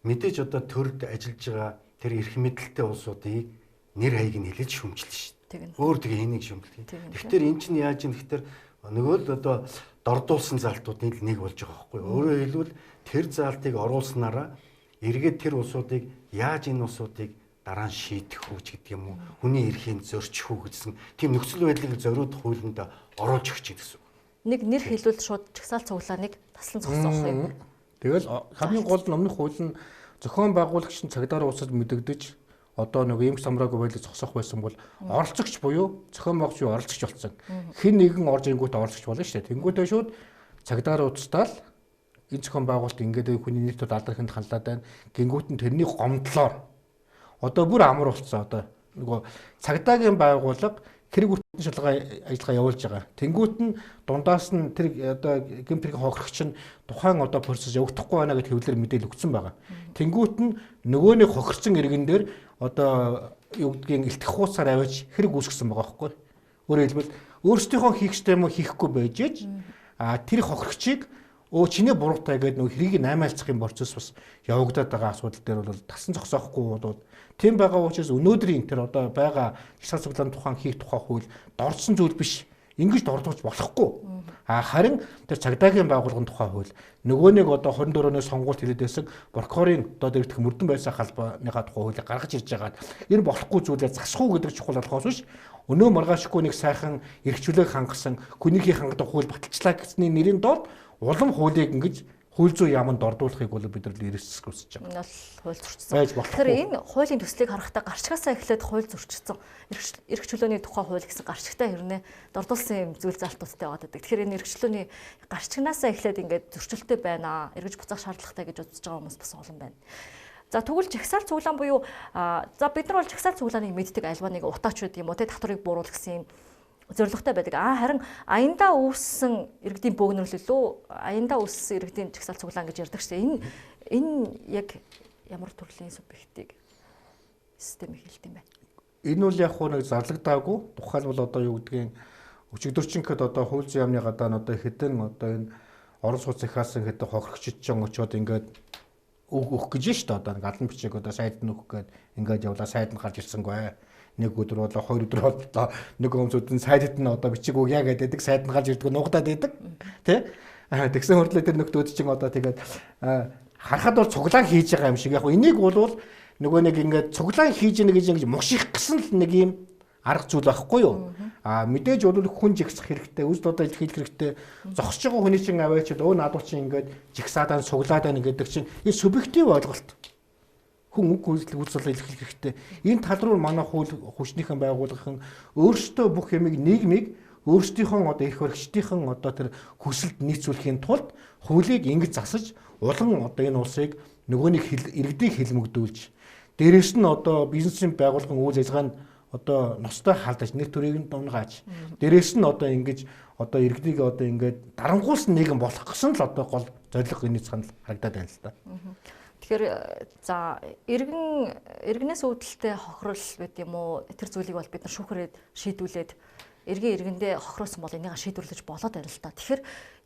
мэдээж одоо төрд ажиллаж байгаа тэр эрх мэдэлтэй улсуудыг нэр хаяг нь хэлж шүмжлэн шүү дээ. Өөр тэгээ энийг шүмжлэх. Тэгэхээр эн чинь яаж юм тэгэхээр нөгөө л одоо дордуулсан заалтуудын л нэг болж байгаа байхгүй. Өөрөөр хэлбэл тэр заалтыг оруулснараа эргээд тэр улсуудыг яаж энэ улсуудыг дараа нь шийдэх үү ч гэдэг юм уу, хүний эрхийг зөрчих үү гэсэн тийм нөхцөл байдлыг зориуд хуулинд оруулж өгч гэсэн үг. Нэг нэр хэлвэл шууд жагсаал цуглааныг таслан зогсоох юм. Тэгэл хамгийн гол нь өмнөх хууль нь зохион байгуулагч нь цагдаа улсад мэдэгдэж одоо нэг эмх самраагүй байдлыг зогсоох байсан бол оролцогч буюу зохион байгуулагч буюу оролцогч болсон. Хэн нэгэн орж ирэнгүүтээ оролцогч болно шүү дээ. Тэнгүүтээ шууд цагдаа утастаал энэ зохион байгуулалт ингээд хүний нэр төр алдар хүнд ханлаад байна. Гингүүт нь тэрний гомдлоор одоо бүр амар болцсон. Одоо нөгөө цагдаагийн байгууллага хэрэг үртэн шалгаа ажиллагаа явуулж байгаа. Тэнгүүт нь дундаас нь тэр одоо гэмт хэрэг хохирогч нь тухайн одоо процесс явагдахгүй байна гэд хэвлэлээр мэдээлэл өгсөн байгаа. Тэнгүүт нь нөгөө нэг хохирсон иргэн дээр одоо юу гэдгийг илтгэх хууцаар аваач хэрэг үүсгэсэн байгаа байхгүй. Өөрөөр хэлбэл өөрсдийнхөө хийх ёстой юм хийхгүй байж ээж тэр хохирогчийг өө чиний буруутай гэдэг нөгөө хэргийг наймаалцах юм процесс бас явагдаад байгаа асуудал дээр бол тасан зогсоохгүй бол тийм байгаа учраас өнөөдрийн тэр одоо байгаа жагсаал цуглааны тухайн хийх тухай хууль дордсон зүйл биш. Ингэж дордуулж болохгүй. А харин тэр цагдаагийн байгууллагын тухай хууль нөгөө нэг одоо 24-ний сонгуульд хэлээд байсан прокурорын одоо дэрэгдэх мөрдөн байсан халбаныхаа тухай хуулийг гаргаж ирж байгаад энэ болохгүй зүйлээ засах уу гэдэг чухал болохоос биш өнөө маргаашгүй нэг сайхан эрх чөлөөг хангасан хүнийхээ хангадаг хууль баталчлаа гэсний нэрийн доор улам хуулийг ингэж хууль зүйн яаманд дордуулахыг бол бид нар эрсдэх хүсэж байгаа. Энэ бол хууль зөрчсөн. Тэгэхээр энэ хуулийн төслийг харахтаа гарчгаасаа эхлээд хууль зөрчсөн. Эрх чөлөөний тухай хууль гэсэн гарчигтай хэрнээ дордуулсан юм зүйл залтуудтай байгаад байдаг. Тэгэхээр энэ эрх чөлөөний гарчигнаасаа эхлээд ингээд зөрчилтэй байна. Эргэж буцаах шаардлагатай гэж үзэж байгаа хүмүүс бас олон байна. За тэгвэл жагсаал цуглаан буюу за бид нар бол жагсаал цуглааныг мэддэг альва нэг утаач байд юм уу те татварыг бууруулах гэсэн юм зорилготой байдаг. Харин аяндаа үүссэн иргэдийн бөөгнөрөл илүү аяндаа үүссэн иргэдийн жагсаал цуглаан гэж ярьдаг шүү дээ. Энэ яг ямар төрлийн субъектыг системийг хэлдэг юм бэ? Энэ бол яг хуу нэг зарлагдаагүй. Тухайлбал одоо юу гэдгийг өчигдөрчинхэд одоо хууль зүйн яамны гадаа нь одоо хэдэн одоо энэ орон сууц захиалсан хэдэн хохирогчид ч очоод ингээд өгөх гэж шүү дээ. Одоо нэг алан бичиг одоо сайд нь өгөх гээд ингээд явлаа сайд нь гарч ирсэнгүй. Нэг өдөр болоо хоёр өдөр боллоо нэг өмсөд нь сайдд нь одоо бичиг өгье гэдэг сайд нь гарч ирдэг нуугдаад байдаг тий. Тэгсэн хүртлээр тэр нөхдүүд чинь одоо тэгээд харахад бол цуглаан хийж байгаа юм шиг. Яг энийг бол нөгөө нэг ингээд цуглаан хийж ийнэ гэж ингэж муших гэсэн л нэг юм арга зүйл байхгүй юу? А мэдээж бол хүн жигсах хэрэгтэй, үз дудаа илэрхийлэх хэрэгтэй. Зогсож байгаа хүний чинь аваач өө наадуу чинь ингээд жигсаадаан цуглаадаан гэдэг чинь энэ субъектив ойлголт. Хүн үг үйлсэл илэрхийлэх хэрэгтэй. Энэ тал руу манай хууль хүчнийхэн байгууллагын өөрсдөө бүх юмыг нийгмийг өөрсдийнхөө одоо эрх баригчдийнхэн одоо тэр хүсэлд нийцүүлэхийн тулд хуулийг ингэж засаж улам одоо энэ улсыг нөгөө нэг иргэдийг хилмигдүүлж дээрэс нь одоо бизнесийн байгууллагын үйл ажиллагаанд одоо ноцтой халдаж нэр төрийг нь дунгааж дээрэс нь одоо ингэж одоо иргэдийг одоо ингээд дарангуулсан нийгэм болох гэсэн л одоо гол зорилго энэ санал харагдаад байна л да. Тэгэхээр за иргэнээс үүдэлтэй хохирол байт юм уу? Тэр зүйлийг бол бид нар шүүхрээд шийдвүлээд иргэн иргэндээ хохиросон бол энийгээ шийдвэрлэж болоод байна л та. Тэгэхээр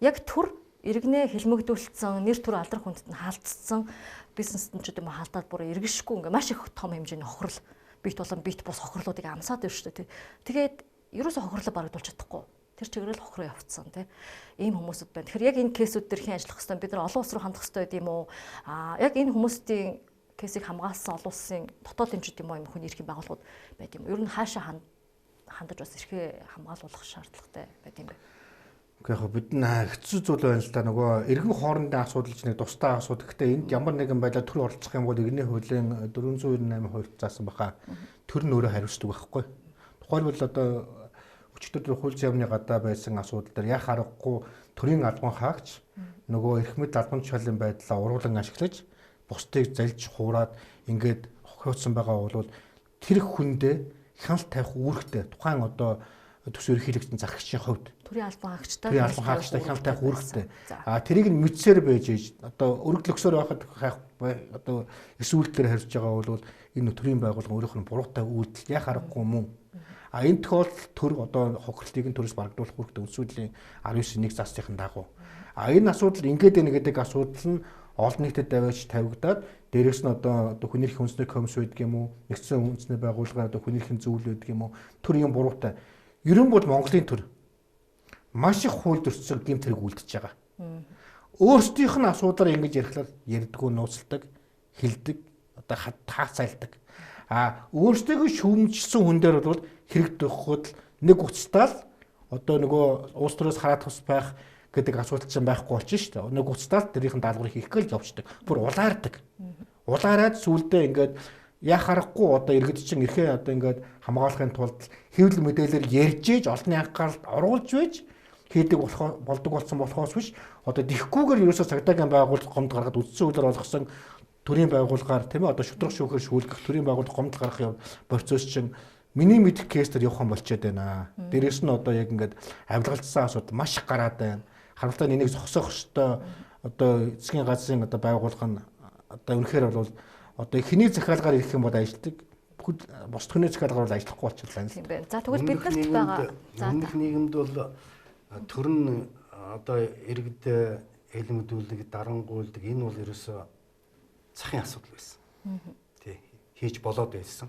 яг төр иргэнээ хилмигдүүлсэн, нэр төр алдар хүндэт нь хаалтцсан бизнест нь ч гэдэм үү хаалтаад бүр иргэшгүй ингээ маш их том хэмжээний хохирол бит болон бит бус хохирлуудыг амсаад байна шүү дээ. Тэгээд ерөөсөө хохирлоо барагдуулж чадахгүй. Тэр чигээрэл хохироо явцсан тий. Ийм хүмүүсүүд байна. Тэгэхээр яг энэ кейсүүд дээр хэн ажиллах хэвээр бид нар олон улс руу хандах хэвээр байд юм уу? Яг энэ хүмүүсийн кейсийг хамгаалсан олон улсын дотоод хэмжид юм уу юм хүний эрхийн байгууллагууд байд юм уу? Ер нь хаашаа хандаж бас эрхээ хамгаалуулах шаардлагатай байд юм бэ? Үгүй яг бид хэцүү зүйл байна л да. Нөгөө иргэн хоорондын асуудал ч нэг тусдаа асуудал. Гэхдээ энд ямар нэгэн байдлаар төр оролцох юм бол иргэний хуулийн 498 хувьд заасан баха. Төр нь өөрөө хариуцдаг байхгүй. Тухайлбал одоо өчигдөр хууль зүйн яамны гадаа байсан асуудал дээр яах аргагүй төрийн албан хаагч нөгөө эрх мэдэл албан тушаалын байдлаа уруулан ашиглаж бусдыг залж хуураад ингээд хохиоцсон байгаа бол тэр хүндээ хяналт тавих үүрэгтэй тухайн одоо төсөө эрхийлэгчдийн зархагчийн хувьд төрийн албан хаагчтай хяналт тавих үүрэгтэй. А тэрийг нь мэдсээр байж ээж одоо өргөдлөксөөр байхад одоо эсүүлдэлээр харьж байгаа бол энэ төрийн байгууллага өөрийнх нь буруутай үйлдэл яах аргагүй мөн. А энэ тохиолдолд төр одоо хохирлтыг нь төрөөс барагдуулах үүрэгтэй үндсүүлийн 19-ний заслын дагуу. А энэ асуудал ингээд байна гэдэг асуудал нь олон нийтэд даваач тавигдаад дээрээс нь одоо хүний эрхийн үндэсний комисс байдаг юм уу, нэгдсэн үндэсний байгууллага одоо хүний эрхийн зөвлөл байдаг юм уу, төр юм буруутай. Ерөн бол Монголын төр маш их хууль зөрчсөн гэмт хэрэг үлдчихэж байгаа. Өөрсдийнх нь асуудлаар ингэж ярихлаар ярьдгүү, нууцладаг, хилдэг, одоо хаацайлдаг. А өөрсдийгөө шүүмжсэн хүн дээр бол хэрэг төхөхөд нэг уцтаа л одоо нөгөө улс төрөөс хараад тус байх гэдэг асуудал чинь байхгүй болчих шүү дээ. Нэг уцтаа л тэрийнхэн даалгаврыг хийх гээл явчихдаг. Бүр улаардаг. Улаарад сүулдэ ингээд яах аргагүй одоо иргэд чинь эрхээ одоо ингээд хамгаалахын тулд хэвлэл мэдээлэлээр ярьж ээж олонний анхааралд оруулж байж хийдэг болох болдог болсон болохоос биш одоо дихэхгүйгээр ерөөсөө цагдаагийн байгууллага гомд гаргаад үндсэн хуулиар олгосон төрийн байгууллагаар тийм ээ одоо шудраг шүүхээр шүүлгэх төрийн байгууллага гомдол гаргах юм процесс чинь миний мэдэх кейс дээр явах юм болчиход байна. Дээрээс нь одоо яг ингээд авилгалцсан асуудал маш их гараад байна. Харамсалтай нь энийг зогсоох ёстой одоо эцгийн газрын одоо байгууллага нь одоо үнэхээр бол одоо эхний захиалгаар ирэх юм бол ажилтдаг. Бүхэл бус хүний захиалгаар бол ажиллахгүй болчихлоо. Тийм байна. За тэгвэл биднэрт байгаа за өмнөх нийгэмд бол төр нь одоо иргэд элемдүүлэг, дарангуйлдаг энэ бол ерөөсөө захын асуудал байсан. Тий. Хийж болоод байсан.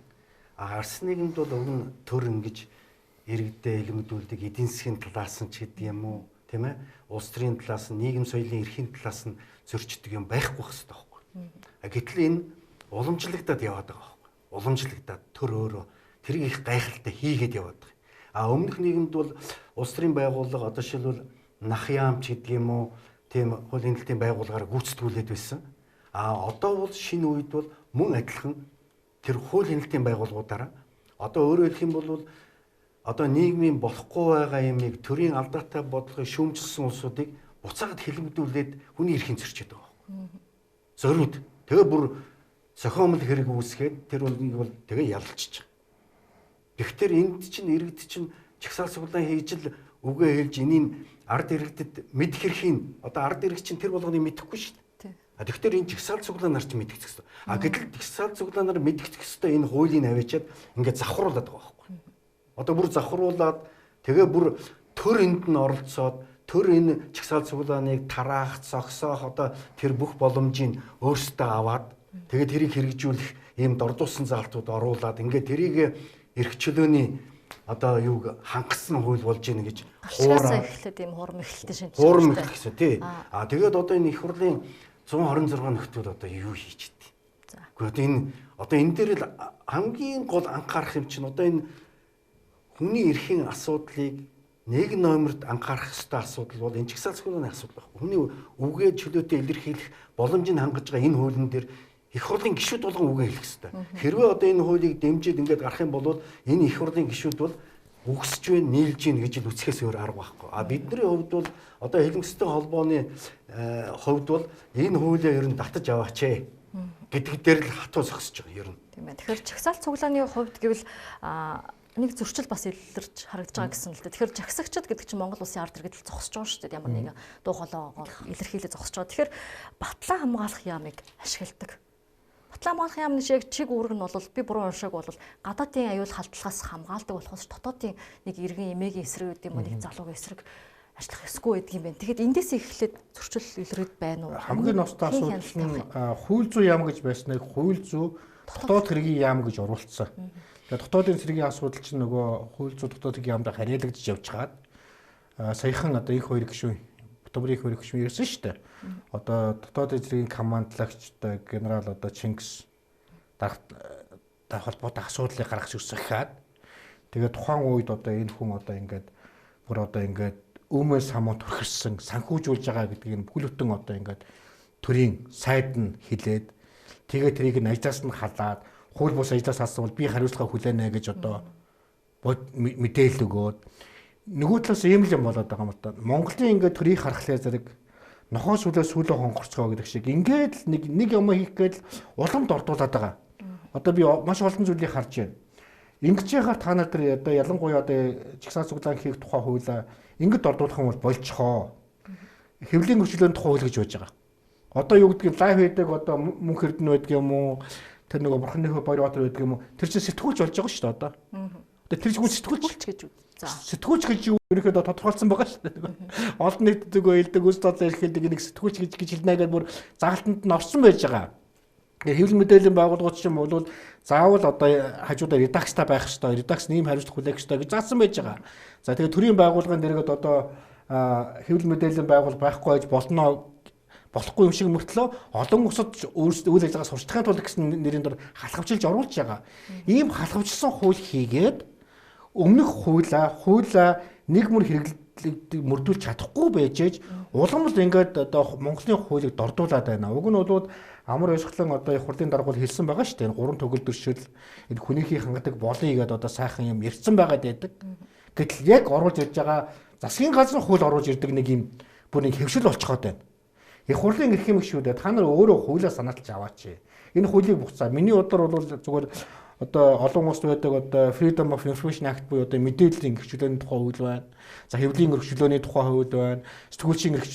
А арс нийгэмд бол уг нь төр ингэж иргэдээ илэмдүүлдэг эдийн засгийн талаас нь ч гэдэг юм уу, тийм ээ, улс төрийн талаас нь, нийгэм соёлын эрхийн талаас нь зөрчдөг юм байхгүй байх хэрэгтэй байхгүй. Гэтэл энэ уламжлагдаад яваад байгаа байхгүй. Уламжлагдаад төр өөрөө тэрийг их гайхалтай хийгээд яваад байгаа. А өмнөх нийгэмд бол улс төрийн байгууллага одоо жишээлбэл нах яам ч гэдэг юм уу, тийм хуулийн хяналтын байгууллагаар гүйцэтгүүлээд байсан. А одоо бол шинэ үед бол мөн адилхан тэр хуулийн хяналтын байгууллагуудаараа одоо өөрөөр хэлэх юм бол одоо нийгмийн болохгүй байгаа юмыг төрийн алдаатай бодлогыг шүүмжилсэн улсуудыг буцаагаад хилэмдүүлээд хүний эрхийг зөрчихэд байгаа байхгүй. Зориуд. Тэгээ бүр зохиомл хэрэг үүсгээд тэр үнийг бол тэгээ ялалчиж байгаа. Тэгэхээр энд чинь иргэд чинь чагсаал цуглаан хийж л үгээ хэлж энийг ард иргэдэд мэдэх эрхийн одоо ард иргэд чинь тэр болгоныг мэдэхгүй шүү дээ. А тэгэхээр энэ жагсаал цуглаанаар чинь мэдэх хэрэгтэй. А гэтэл жагсаал цуглаанаар мэдэх хэрэгтэй энэ хуулийг аваачаад ингээд завхруулад байгаа байхгүй. Одоо бүр завхруулад тэгээ бүр төр энд нь оролцоод төр энэ жагсаал цуглааныг тараах, зогсоох одоо тэр бүх боломжийг өөрсдөө аваад тэгээ тэрийг хэрэгжүүлэх ийм дордуулсан заалтууд оруулаад ингээд тэрийг эрх чөлөөний одоо юуг хангасан хууль болж ийнэ гэж хуураа эхлээд ийм хурам эхэлтэй шинж. Хурам эхлэх гэсэн тий. А тэгээд одоо энэ их хурлын 126 нөхдүүд одоо юу хийж идэв. За. Гэхдээ одоо энэ дээр л хамгийн гол анхаарах юм чинь одоо энэ хүний эрхийн асуудлыг нэг номерт анхаарах ёстой асуудал бол энэ жагсаал цуглааны асуудал байхгүй. Хүний үгээ чөлөөтэй илэрхийлэх боломжийг хангаж байгаа энэ хуулийн дээр их хурлын гишүүд болгон үгээ хэлэх ёстой. Хэрвээ одоо энэ хуулийг дэмжиж ингээд гарах юм бол энэ их хурлын гишүүд бол үгсэж байна, нийлж гин гэж л үцхээс өөр арга байхгүй. А бидний хувьд бол одоо хилэнцтэй холбооны хувьд бол энэ хуулиа ер нь татаж аваач ээ гэдэг дээр л хатуу зогсож байгаа ер нь. Тийм ээ. Тэгэхээр жагсаал цуглааны хувьд гэвэл нэг зөрчил бас илэрч харагдаж байгаа гэсэн л дээ. Тэгэхээр жагсагчид гэдэг чинь Монгол улсын ард иргэдэл зогсож байгаа шүү дээ. Ямар нэгэн дуу хоолойгоор илэрхийлээ зогсож байгаа. Тэгэхээр батлан хамгаалах яамыг ашигладаг. Батлан хамгаалах яамны шиг чиг үүрэг нь бол би буруу уншааг бол гадаадын аюул халдлагаас хамгаалдаг болохоос дотоодын нэг иргэн эмээгийн эсрэг гэдэг юм уу, нэг залуугийн эсрэг ажиллах ёсгүй байдаг юм байна. Тэгэхээр эндээс эхлээд зөрчил илрээд байна уу? Хамгийн ностой асуудал нь хууль зүйн яам гэж байсныг хууль зүй дотоод хэргийн яам гэж оруулсан. Тэгээ дотоодын цэргийн асуудал чинь нөгөө хууль зүйн дотоод хэргийн яамд харьяалагдж явж хагаад саяхан одоо их хоёр гишүүн Бутамрын их хоёр гишүүн ирсэн шүү дээ. Одоо дотоодын цэргийн командлагч одоо генерал одоо Чингис дарга холбоотой асуудлыг гаргаж ирсэн хаад тэгээ тухайн үед одоо энэ хүн одоо ингээд бүр одоо ингээд өмөө самуу төрхөрсөн санхүүжүүлж байгаа гэдгийг нь бүхэл бүтэн одоо ингээд төрийн сайд нь хилээд тэгээ тэрийг нь ажлаас нь халаад хууль бус ажлаас халсан бол би хариуцлага хүлээнэ гэж одоо мэдээлэл өгөөд нөгөө талаас ийм л юм болоод байгаа юм л та. Монголын ингээд төрийг харахлаа зэрэг нохоо сүлээ сүлээ хонгорцгоо гэдэг шиг ингээд л нэг юм хийх гээд уламд ордуулад байгаа. Одоо би маш олон зүйлийг харж байна. Ингэж яхаар та нар тэр одоо ялангуяа одоо жагсаал цуглаан хийх тухай хуулиа ингэж ордуулах юм бол болчихоо. Хэвлэлийн хөрчлөөний тухай хууль гэж байж байгаа. Одоо юу гэдгийг лайв хийдэг одоо мөнх эрдэнэ байдаг юм уу? Тэр нөгөө бурхны хөө Баярбаатар байдаг юм уу? Тэр чинь сэтгүүлч болж байгаа шүү дээ одоо. Одоо тэр чинь сэтгүүлч гэж за. Сэтгүүлч гэж юу ерөнхийдөө тодорхойлсон байгаа шүү дээ. Олон нийтэд хэлдэг, үс тоолоо эрхэлдэг нэг сэтгүүлч гэж хэлнэ гэдээ бүр заалтанд нь орсон байж байгаа. Тэгээ хэвлэл мэдээллийн байгууллагууд чинь бол заавал одоо хажуудаа редакцтай байх ёстой, редакц нэм хариуцлага хүлээх ёстой гэж заасан байж байгаа. За тэгээ төрийн байгууллагын дэргэд одоо хэвлэл мэдээллийн байгууллага байхгүй байж болно болохгүй юм шиг мөртлөө олон улсад өөрсдөө үйл ажиллагаа сурчлагын тулд гэсэн нэрийн дор халахвчилж оруулж байгаа. Ийм халахвчилсан хууль хийгээд өмнөх хуулиа нэг мөр хэрэглэлийг мөрдүүлж чадахгүй байж ээж улам л ингээд одоо Монголын хуулийг дордуулаад байна. Уг нь бол амар ёсглон одоо их хурлын дарга бол хэлсэн байгаа шүү дээ. Энэ гурван төгөлдршил энэ хүнийхийг хангадаг болъё гэдээ одоо сайхан юм ярьсан байгаад байдаг. Гэтэл яг оруулж ирж байгаа засгийн газрын хууль оруулж ирдэг нэг юм бүр нэг хэвшил болчиход байна. Их хурлын эрх юм шүү дээ. Та нар өөрөө хуулиа санааталж аваач. Энэ хуулийг буцаа. Миний бодлоор бол зүгээр одоо олон улсад байдаг одоо Freedom of Information Act буюу одоо мэдээллийн эрх чөлөөний тухай хууль байна. За хэвлэлийн эрх чөлөөний тухай хууль байна. Сэтгүүлчийн эрх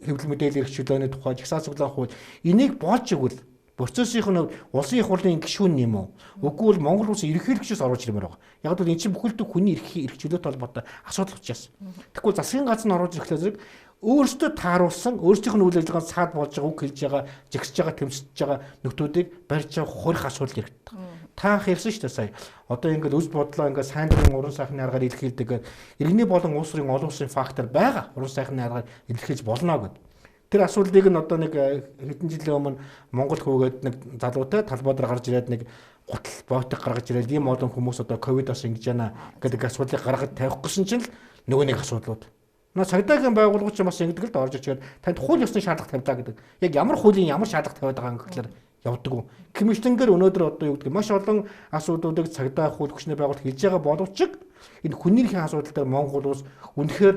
хэвлэл мэдээллийн эрх чөлөөний тухай жагсаал цуглаан хууль. Энийг болж игэл процессийн нь улсын их хурлын гишүүн юм уу? Үгүй бол Монгол улсын ерөнхийлөгчөөс оруулж ирмээр байгаа. Яг бол эн чинь бүхэлдээ хүний эрх чөлөөтэй холбоотой асуудал учраас. Тэгэхгүй засгийн газар нь оруулж ирэхлээр зэрэг өөрсдөө тааруулсан, өөрсдийнх нь үйл ажиллагаанд саад болж байгаа, үг хэлж байгаа, жигсэж байгаа, тэмцэж байгаа нөхдүүдийг барьж авах хорих асуудал яригддаг. Та анх ярьсан шүү дээ сая. Одоо ингээд үз бодлоо ингээд сайн дурын уран сайхны аргаар илэрхийлдэг. Иргэний болон улс төрийн олон улсын фактор байгаа. Уран сайхны аргаар илэрхийлж болно гэдэг. Тэр асуудлыг нь одоо нэг хэдэн жилийн өмнө Монгол хүүгээд нэг залуутай талбай дээр гарч ирээд нэг гутал боотыг гаргаж ирээд ийм олон хүмүүс одоо ковидоос ингэж яана гэдэг асуудлыг гаргаж тавих гэсэн чинь л нөгөө нэг асуудлууд. Наа цагдаагийн байгууллага ч бас ингэдэг л да орж ирчээд танд хууль ёсны шаардлага тавьдаа гэдэг. Яг ямар хуулийн ямар шаардлага тавиад байгаа юм гэхлээр явдаг. Кэмишнэнгээр өнөөдөр одоо юу гэдэг маш олон асуудлуудыг цагдаа хууль хүчний байгууллага хийж байгаа боловч энэ хүний эрхийн асуудал дээр Монгол улс үнэхээр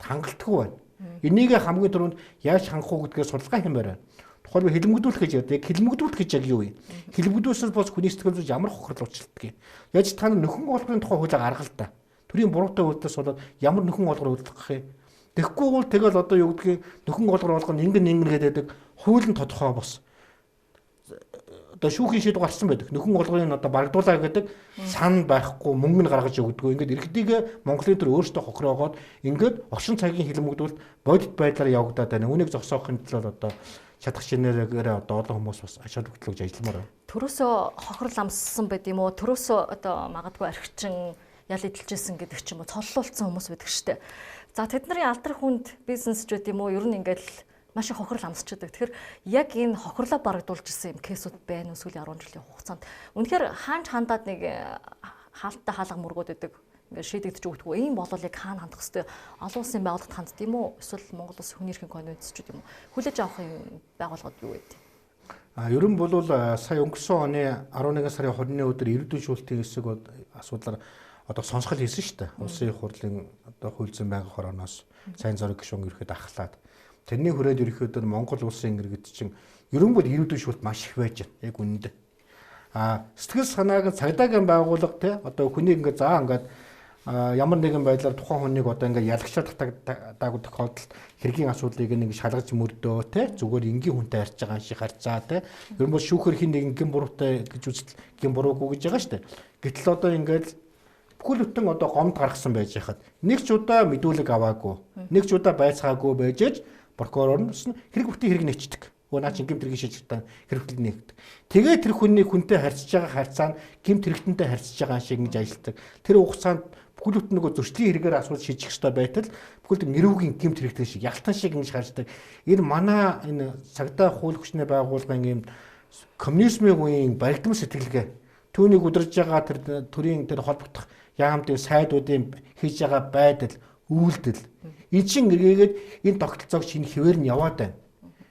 хангалтгүй байна. Энийг хамгийн түрүүнд яаж хангах уу гэдгээр судалгаа хиймээр байна. Тухайлбал хилмигдүүлэх гэж ярьдаг. Хилмигдүүлэх гэж яг юу юм? Хилмигдүүлсээр бас хүний сэтгэл зүйн ямар хохирол учирдаг юм? Яаж та нар нөхөн олгорын тухай хуулийг аргал та. Төрийн буруутай үйлдэлээс болоод ямар нөхөн олгор үйлдэх юм? Тэгэхгүй бол тэгэл одоо юу гэдгийг нөхөн олгор болгоно ингэн ингэн гэдэг хууль нь тодорхой бос. Одоо шүүхийн шийдвэр гарсан байдаг. Нөхөн олгорыг одоо барагдуулаа гэдэг сан байхгүй, мөнгө нь гаргаж өгдөггүй. Ингээд иргэдийг Монголын төр өөрсдөө хохироогоод ингээд орчин цагийн хилмигдүүлэлт бодит байдлаар явагдаад байна. Үүнийг зогсоохын төлөө одоо чадах шинээрээ одоо олон хүмүүс бас ач холбогдол өгж ажилламаар байна. Төрөөсөө хохирол амссан байд юм уу? Төрөөсөө одоо магадгүй архичин ял эдэлжсэн гэдэг ч юм уу, цоллуулсан хүмүүс байдаг штэ. За тэдний алдар хүнд бизнесч байд юм уу? Ер нь ингээд маш их хохирол амсчдаг. Тэгэхээр яг энэ хохирлоо барагдуулж ирсэн юм кейсүүд байна уу сүүлийн 10 жилийн хугацаанд. Үнэхээр хаанч хандаад нэг хаалттай хаалга мөргөөд өгдөг. Ингээд шийдэгдэж өгдөггүй. Ийм болол яг хаана хандах хэвтэй? Олон улсын байгууллагад хандд юм уу? Эсвэл Монгол улс хүний эрхийн конвенц ч юм уу? Хүлээж авах юм байгууллагад юу вэ? А ер нь бол сая өнгөрсөн оны 11 сарын 20-ны өдөр иргэдийн шүүлтийн хэсэг асуудлаар одоо сонсгол хийсэн шүү дээ. Улсын их хурлын одоо хууль зүйн байнгын хорооноос сайн зориг гишүүн ерхэд ахлаад тэрний хүрээд ерөнхийдөө Монгол улсын иргэд чинь ерөн бол иргэдийн шүүлт маш их байж байна. Яг үнэндээ. А сэтгэл санааг нь цагдаагийн байгууллага те одоо хүнийг ингээ заа ингээд ямар нэгэн байдлаар тухайн хүнийг одоо ингээ ялагчаад татагдаагүй тохиолдолд хэргийн асуудлыг нэг шалгаж мөрдөө те зүгээр энгийн хүнтэй харьж байгаа шиг харьцаа те ер нь бол шүүхэр хин нэгэн гин буруутай гэж үзэл гин буруугүй гэж байгаа шүү дээ. Гэтэл одоо ингээд бүхэл бүтэн одоо гомд гаргасан байж хахад нэг ч удаа мэдүүлэг аваагүй, нэг ч удаа байцгаагүй байж аж прокурор нь хэрэг бүтэн хэрэг нэчдэг. Өө наа чин гэмт хэргийн шийдвэртэн хэрэг бүтэн нэгдэг. Тэгээ тэр хүний хүнтэй харьцаж байгаа харьцаа нь гэмт хэрэгтэнтэй харьцаж байгаа шиг ингэж ажилладаг. Тэр хугацаанд бүхэл бүтэн нөгөө зөрчлийн хэрэгээр асуудал шийдэх ёстой байтал бүхэл бүтэн нэрвгийн гэмт хэрэгтэн шиг ялтан шиг ингэж харьцдаг. Энэ манай энэ цагдаа хууль хүчний байгууллагын ийм коммунизмын үеийн баригдмал сэтгэлгээ түүнийг удирж байгаа тэр төрийн тэр холбогдох яамдын сайдуудын хийж байгаа байдал үйлдэл эн чин эргээгээд энэ тогтолцоог шинэ хэвээр нь яваад байна.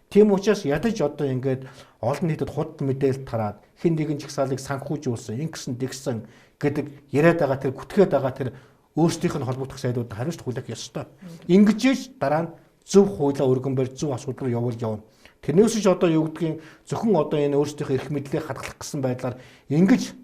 Тийм учраас ядаж одоо ингээд олон нийтэд худал мэдээлэл тараад хэн нэгэн жагсаалыг санхүүжүүлсэн, ингэсэн, тэгсэн гэдэг яриад байгаа тэр гүтгээд байгаа тэр өөрсдийнх нь холбогдох сайдууд хариуцлага хүлээх ёстой. Ингэж иж дараа нь зөв хуулиа өргөн барь зөв асуудал руу явуул явна. Тэрнээс ч одоо юу гэдгийг зөвхөн одоо энэ өөрсдийнхөө эрх мэдлийг хадгалах гэсэн байдлаар ингэж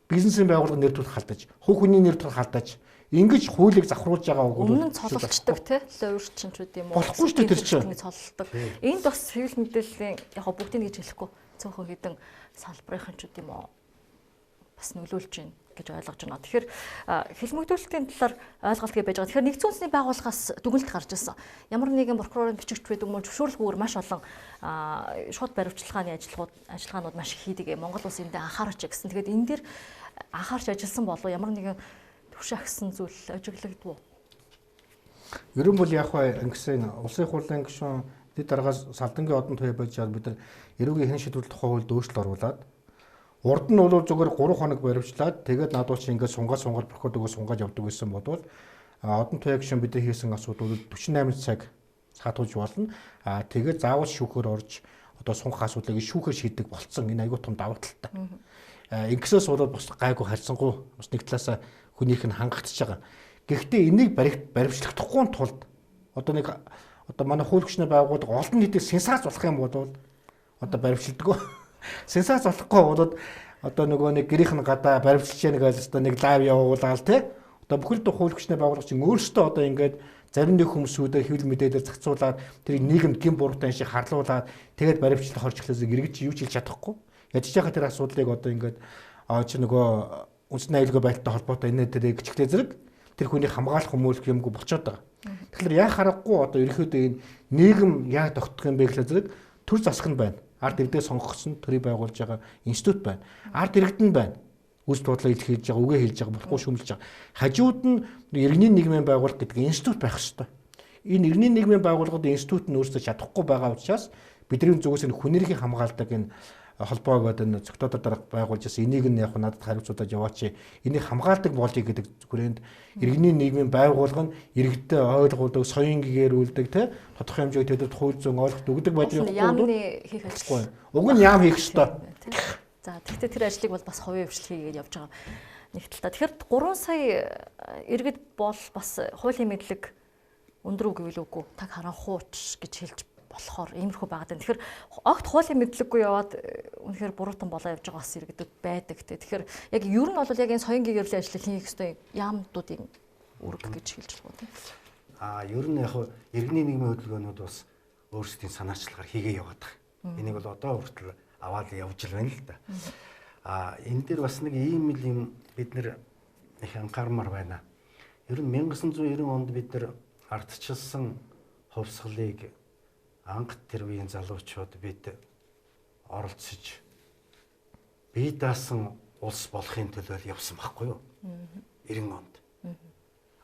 бизнесийн байгууллага нэр төрх халдаж, хувь хүний нэр төрх халдаж ингэж хуулийг завхруулж байгаа үг бол өмнө цололчдаг тий луурчинчүүд юм уу болохгүй шүү дээ тэр чинь цололдог. Энд бас хэвлэл мэдээллийн яг бүгдийг гэж хэлэхгүй цөөхөн хідэн салбарын ч юм уу бас нөлөөлж байна гэж ойлгож байна. Тэгэхээр хилмигдүүлэлтийн талаар ойлголт гэж байж байгаа. Тэгэхээр нэгдсэн үндэсний байгууллагаас дүгнэлт гарч ирсэн. Ямар нэгэн прокурорын бичигч байдаг юм уу зөвшөөрлгүйгээр маш олон шууд баривчилгааны ажиллагаанууд маш их хийдэг. Монгол улс эндээ анхаарч гэсэн. Тэгээд энэ дээр анхаарч ажилласан болов ямар нэгэн төвш агсан зүйл ажиглагдав. Ер нь бол яг бай ингэсэн улсын хурлын гишүүн дэд дараагаас Салдангийн одон туяа байж бид нар эрүүгийн хэн шийдвэрлэх тухай хуульд өөрчлөлт оруулаад урд нь бол зүгээр 3 хоног баривчлаад тэгээд наадуул чи ингээд сунгаад прокурор өгөө сунгаад явдаг байсан бодвол одон туяа гишүүн бидний хийсэн асуудал 48 цаг саатуулж болно. Аа тэгээд заавал шүүхээр орж одоо сунгах асуудлыг шүүхээр шийддэг болцсон. Энэ аюул том давуу талтай. Ингэсээс болоод бас гайгүй харьцангуй бас нэг талаасаа хүнийх нь хангагдчихж байгаа. Гэхдээ энийг баривчлахдахгүй тулд одоо нэг одоо манай хууль хүчний байгууллага олон нийтэд сенсац болох юм бол одоо баривчилдаг. Сенсац болохгүй болоод одоо нөгөө нэг гэрийнх нь гадаа баривчилж яах гэж одоо нэг лайв явуулаад тий. Одоо бүхэл дэх хууль хүчний байгууллага чинь өөрсдөө одоо ингээд зарим нэг хүмүүсүүдээ хэвлэл мэдээлэлээр зохицуулаад тэрийг нийгэмд гин буруутай шиг харлуулад тэгээд баривчлах хорч эхлээс иргэд чи юу ч хэлж чадахгүй. Ядч яхаа тэр асуудлыг одоо ингээд чи нөгөө үндэсний аюулгүй байдалтай холбоотой энэ тэрийг гिचгтэй зэрэг тэр хүнийг хамгаалах хүмүүлэх юмгүй болчиход байгаа. Тэгэхээр яа харахгүй одоо ерөнхийдөө энэ нийгэм яг тогтдох юм бэ гэхлээр зэрэг төр засаг нь байна. Ард иргэдээ сонгогдсон төрийг байгуулж байгаа институт байна. Ард иргэд нь байна. Үс дуудлага илэрхийлж байгаа, үгээ хэлж байгаа, болохгүй шүмжилж байгаа. Хажууд нь иргэний нийгмийн байгууллага гэдэг институт байх ёстой. Энэ иргэний нийгмийн байгууллагад институт нь өөрсдөө чадахгүй байгаа учраас бидний зүгээс энэ хүн эрхийг хамгаалдаг энэ холбоог одоо зохиолтоор дарга байгуулж байсан. Энийг нь яг надад хариуцуудад яваач. Энийг хамгаалдаг болъё гэдэг хүрээнд иргэний нийгмийн байгууллага нь иргэдтэй ойлгуулдаг, соён гэгэрүүлдэг, тэ тодорхой хэмжээгээр тэдэд хууль зүйн ойлголт өгдөг байдлыг яамны хийх ажил. Уг нь яам хийх ёстой. За тэгэхдээ тэр ажлыг бол бас хувийн хвшил хийгээд явж байгаа нэг талаа. Тэгэхээр 3 сая иргэд бол бас хуулийн мэдлэг өндөр үг гэвэл үгүй. Таг харанхууч гэж хэлж болохоор иймэрхүү байгаад байна. Тэгэхээр огт хуулийн мэдлэггүй яваад үнэхээр буруутан болоо явж байгаа бас иргэдүүд байдаг те. Тэгэхээр яг ер нь бол яг энэ соён гэгэрлийн ажлыг хийх ёстой яамдуудын үүрэг гэж хэлж болох уу те. Аа ер нь яг иргэний нийгмийн хөдөлгөөнүүд бас өөрсдийн санаачлагаар хийгээ яваад байгаа. Энийг бол одоо хүртэл аваад явж л байна л да. Аа энэ дээр бас нэг ийм л юм бид нэр их анхаармаар байна. Ер нь 1990 онд бид нар ардчилсан хувьсгалыг анх тэр үеийн залуучууд бид оролцож бие даасан улс болохын төлөө явсан байхгүй юу? 90 онд.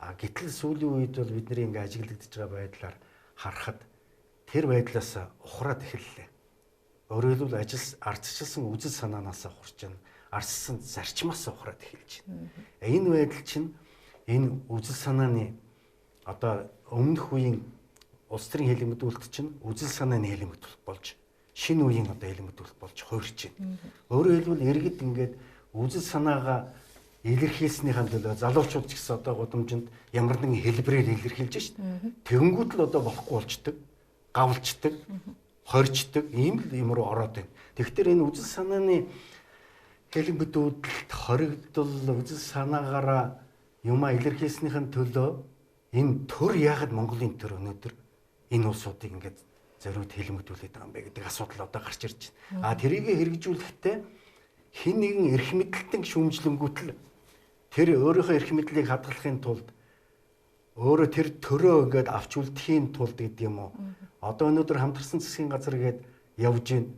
А гэтэл сүүлийн үед бол бидний ингээ ажиглагдж байгаа байдлаар харахад тэр байдлаас ухраад эхэллээ. Өөрөөр хэлбэл ажил ардчилсан үзэл санаанаас ухарч байна. Ардчилсан зарчмаас ухраад эхэлж байна. Энэ байдал чинь энэ үзэл санааны одоо өмнөх үеийн улс төрийн хэлэмжүүлэлт чинь үзэл санааны хэлэмжүүлэлт болж шинэ үеийн одоо хэлэмжүүлэлт болж хувирч байна. Өөрөөр хэлбэл иргэд ингээд үзэл санаагаа илэрхийлснийхаа төлөө залуучууд ч гэсэн одоо гудамжинд ямар нэгэн хэлбэрээр илэрхийлж шít. Тэгэнгүүт л одоо болохгүй болчдөг, гавлчдаг, хорждог ийм л юм руу ороод байна. Тэгэхээр энэ үзэл санааны хэлэмжүүлэлт хоригдол үзэл санаагаараа юмаа илэрхийлснийхэн төлөө энэ төр яагаад Монголын төр өнөөдөр энэ улсуудыг ингээд зориуд хэлэмжүүлээд байгаа юм бэ гэдэг асуудал одоо гарч ирж байна. А тэрийг хэрэгжүүлэхдээ хэн нэгэн эрх мэдэлтэн шүүмжлэнгүүтэл тэр өөрийнхөө эрх мэдлийг хадгалахын тулд өөрөө тэр төрөө ингээд авч үлдэхийн тулд гэдэг юм уу. Одоо өнөөдөр хамтарсан засгийн газар гээд явж байна.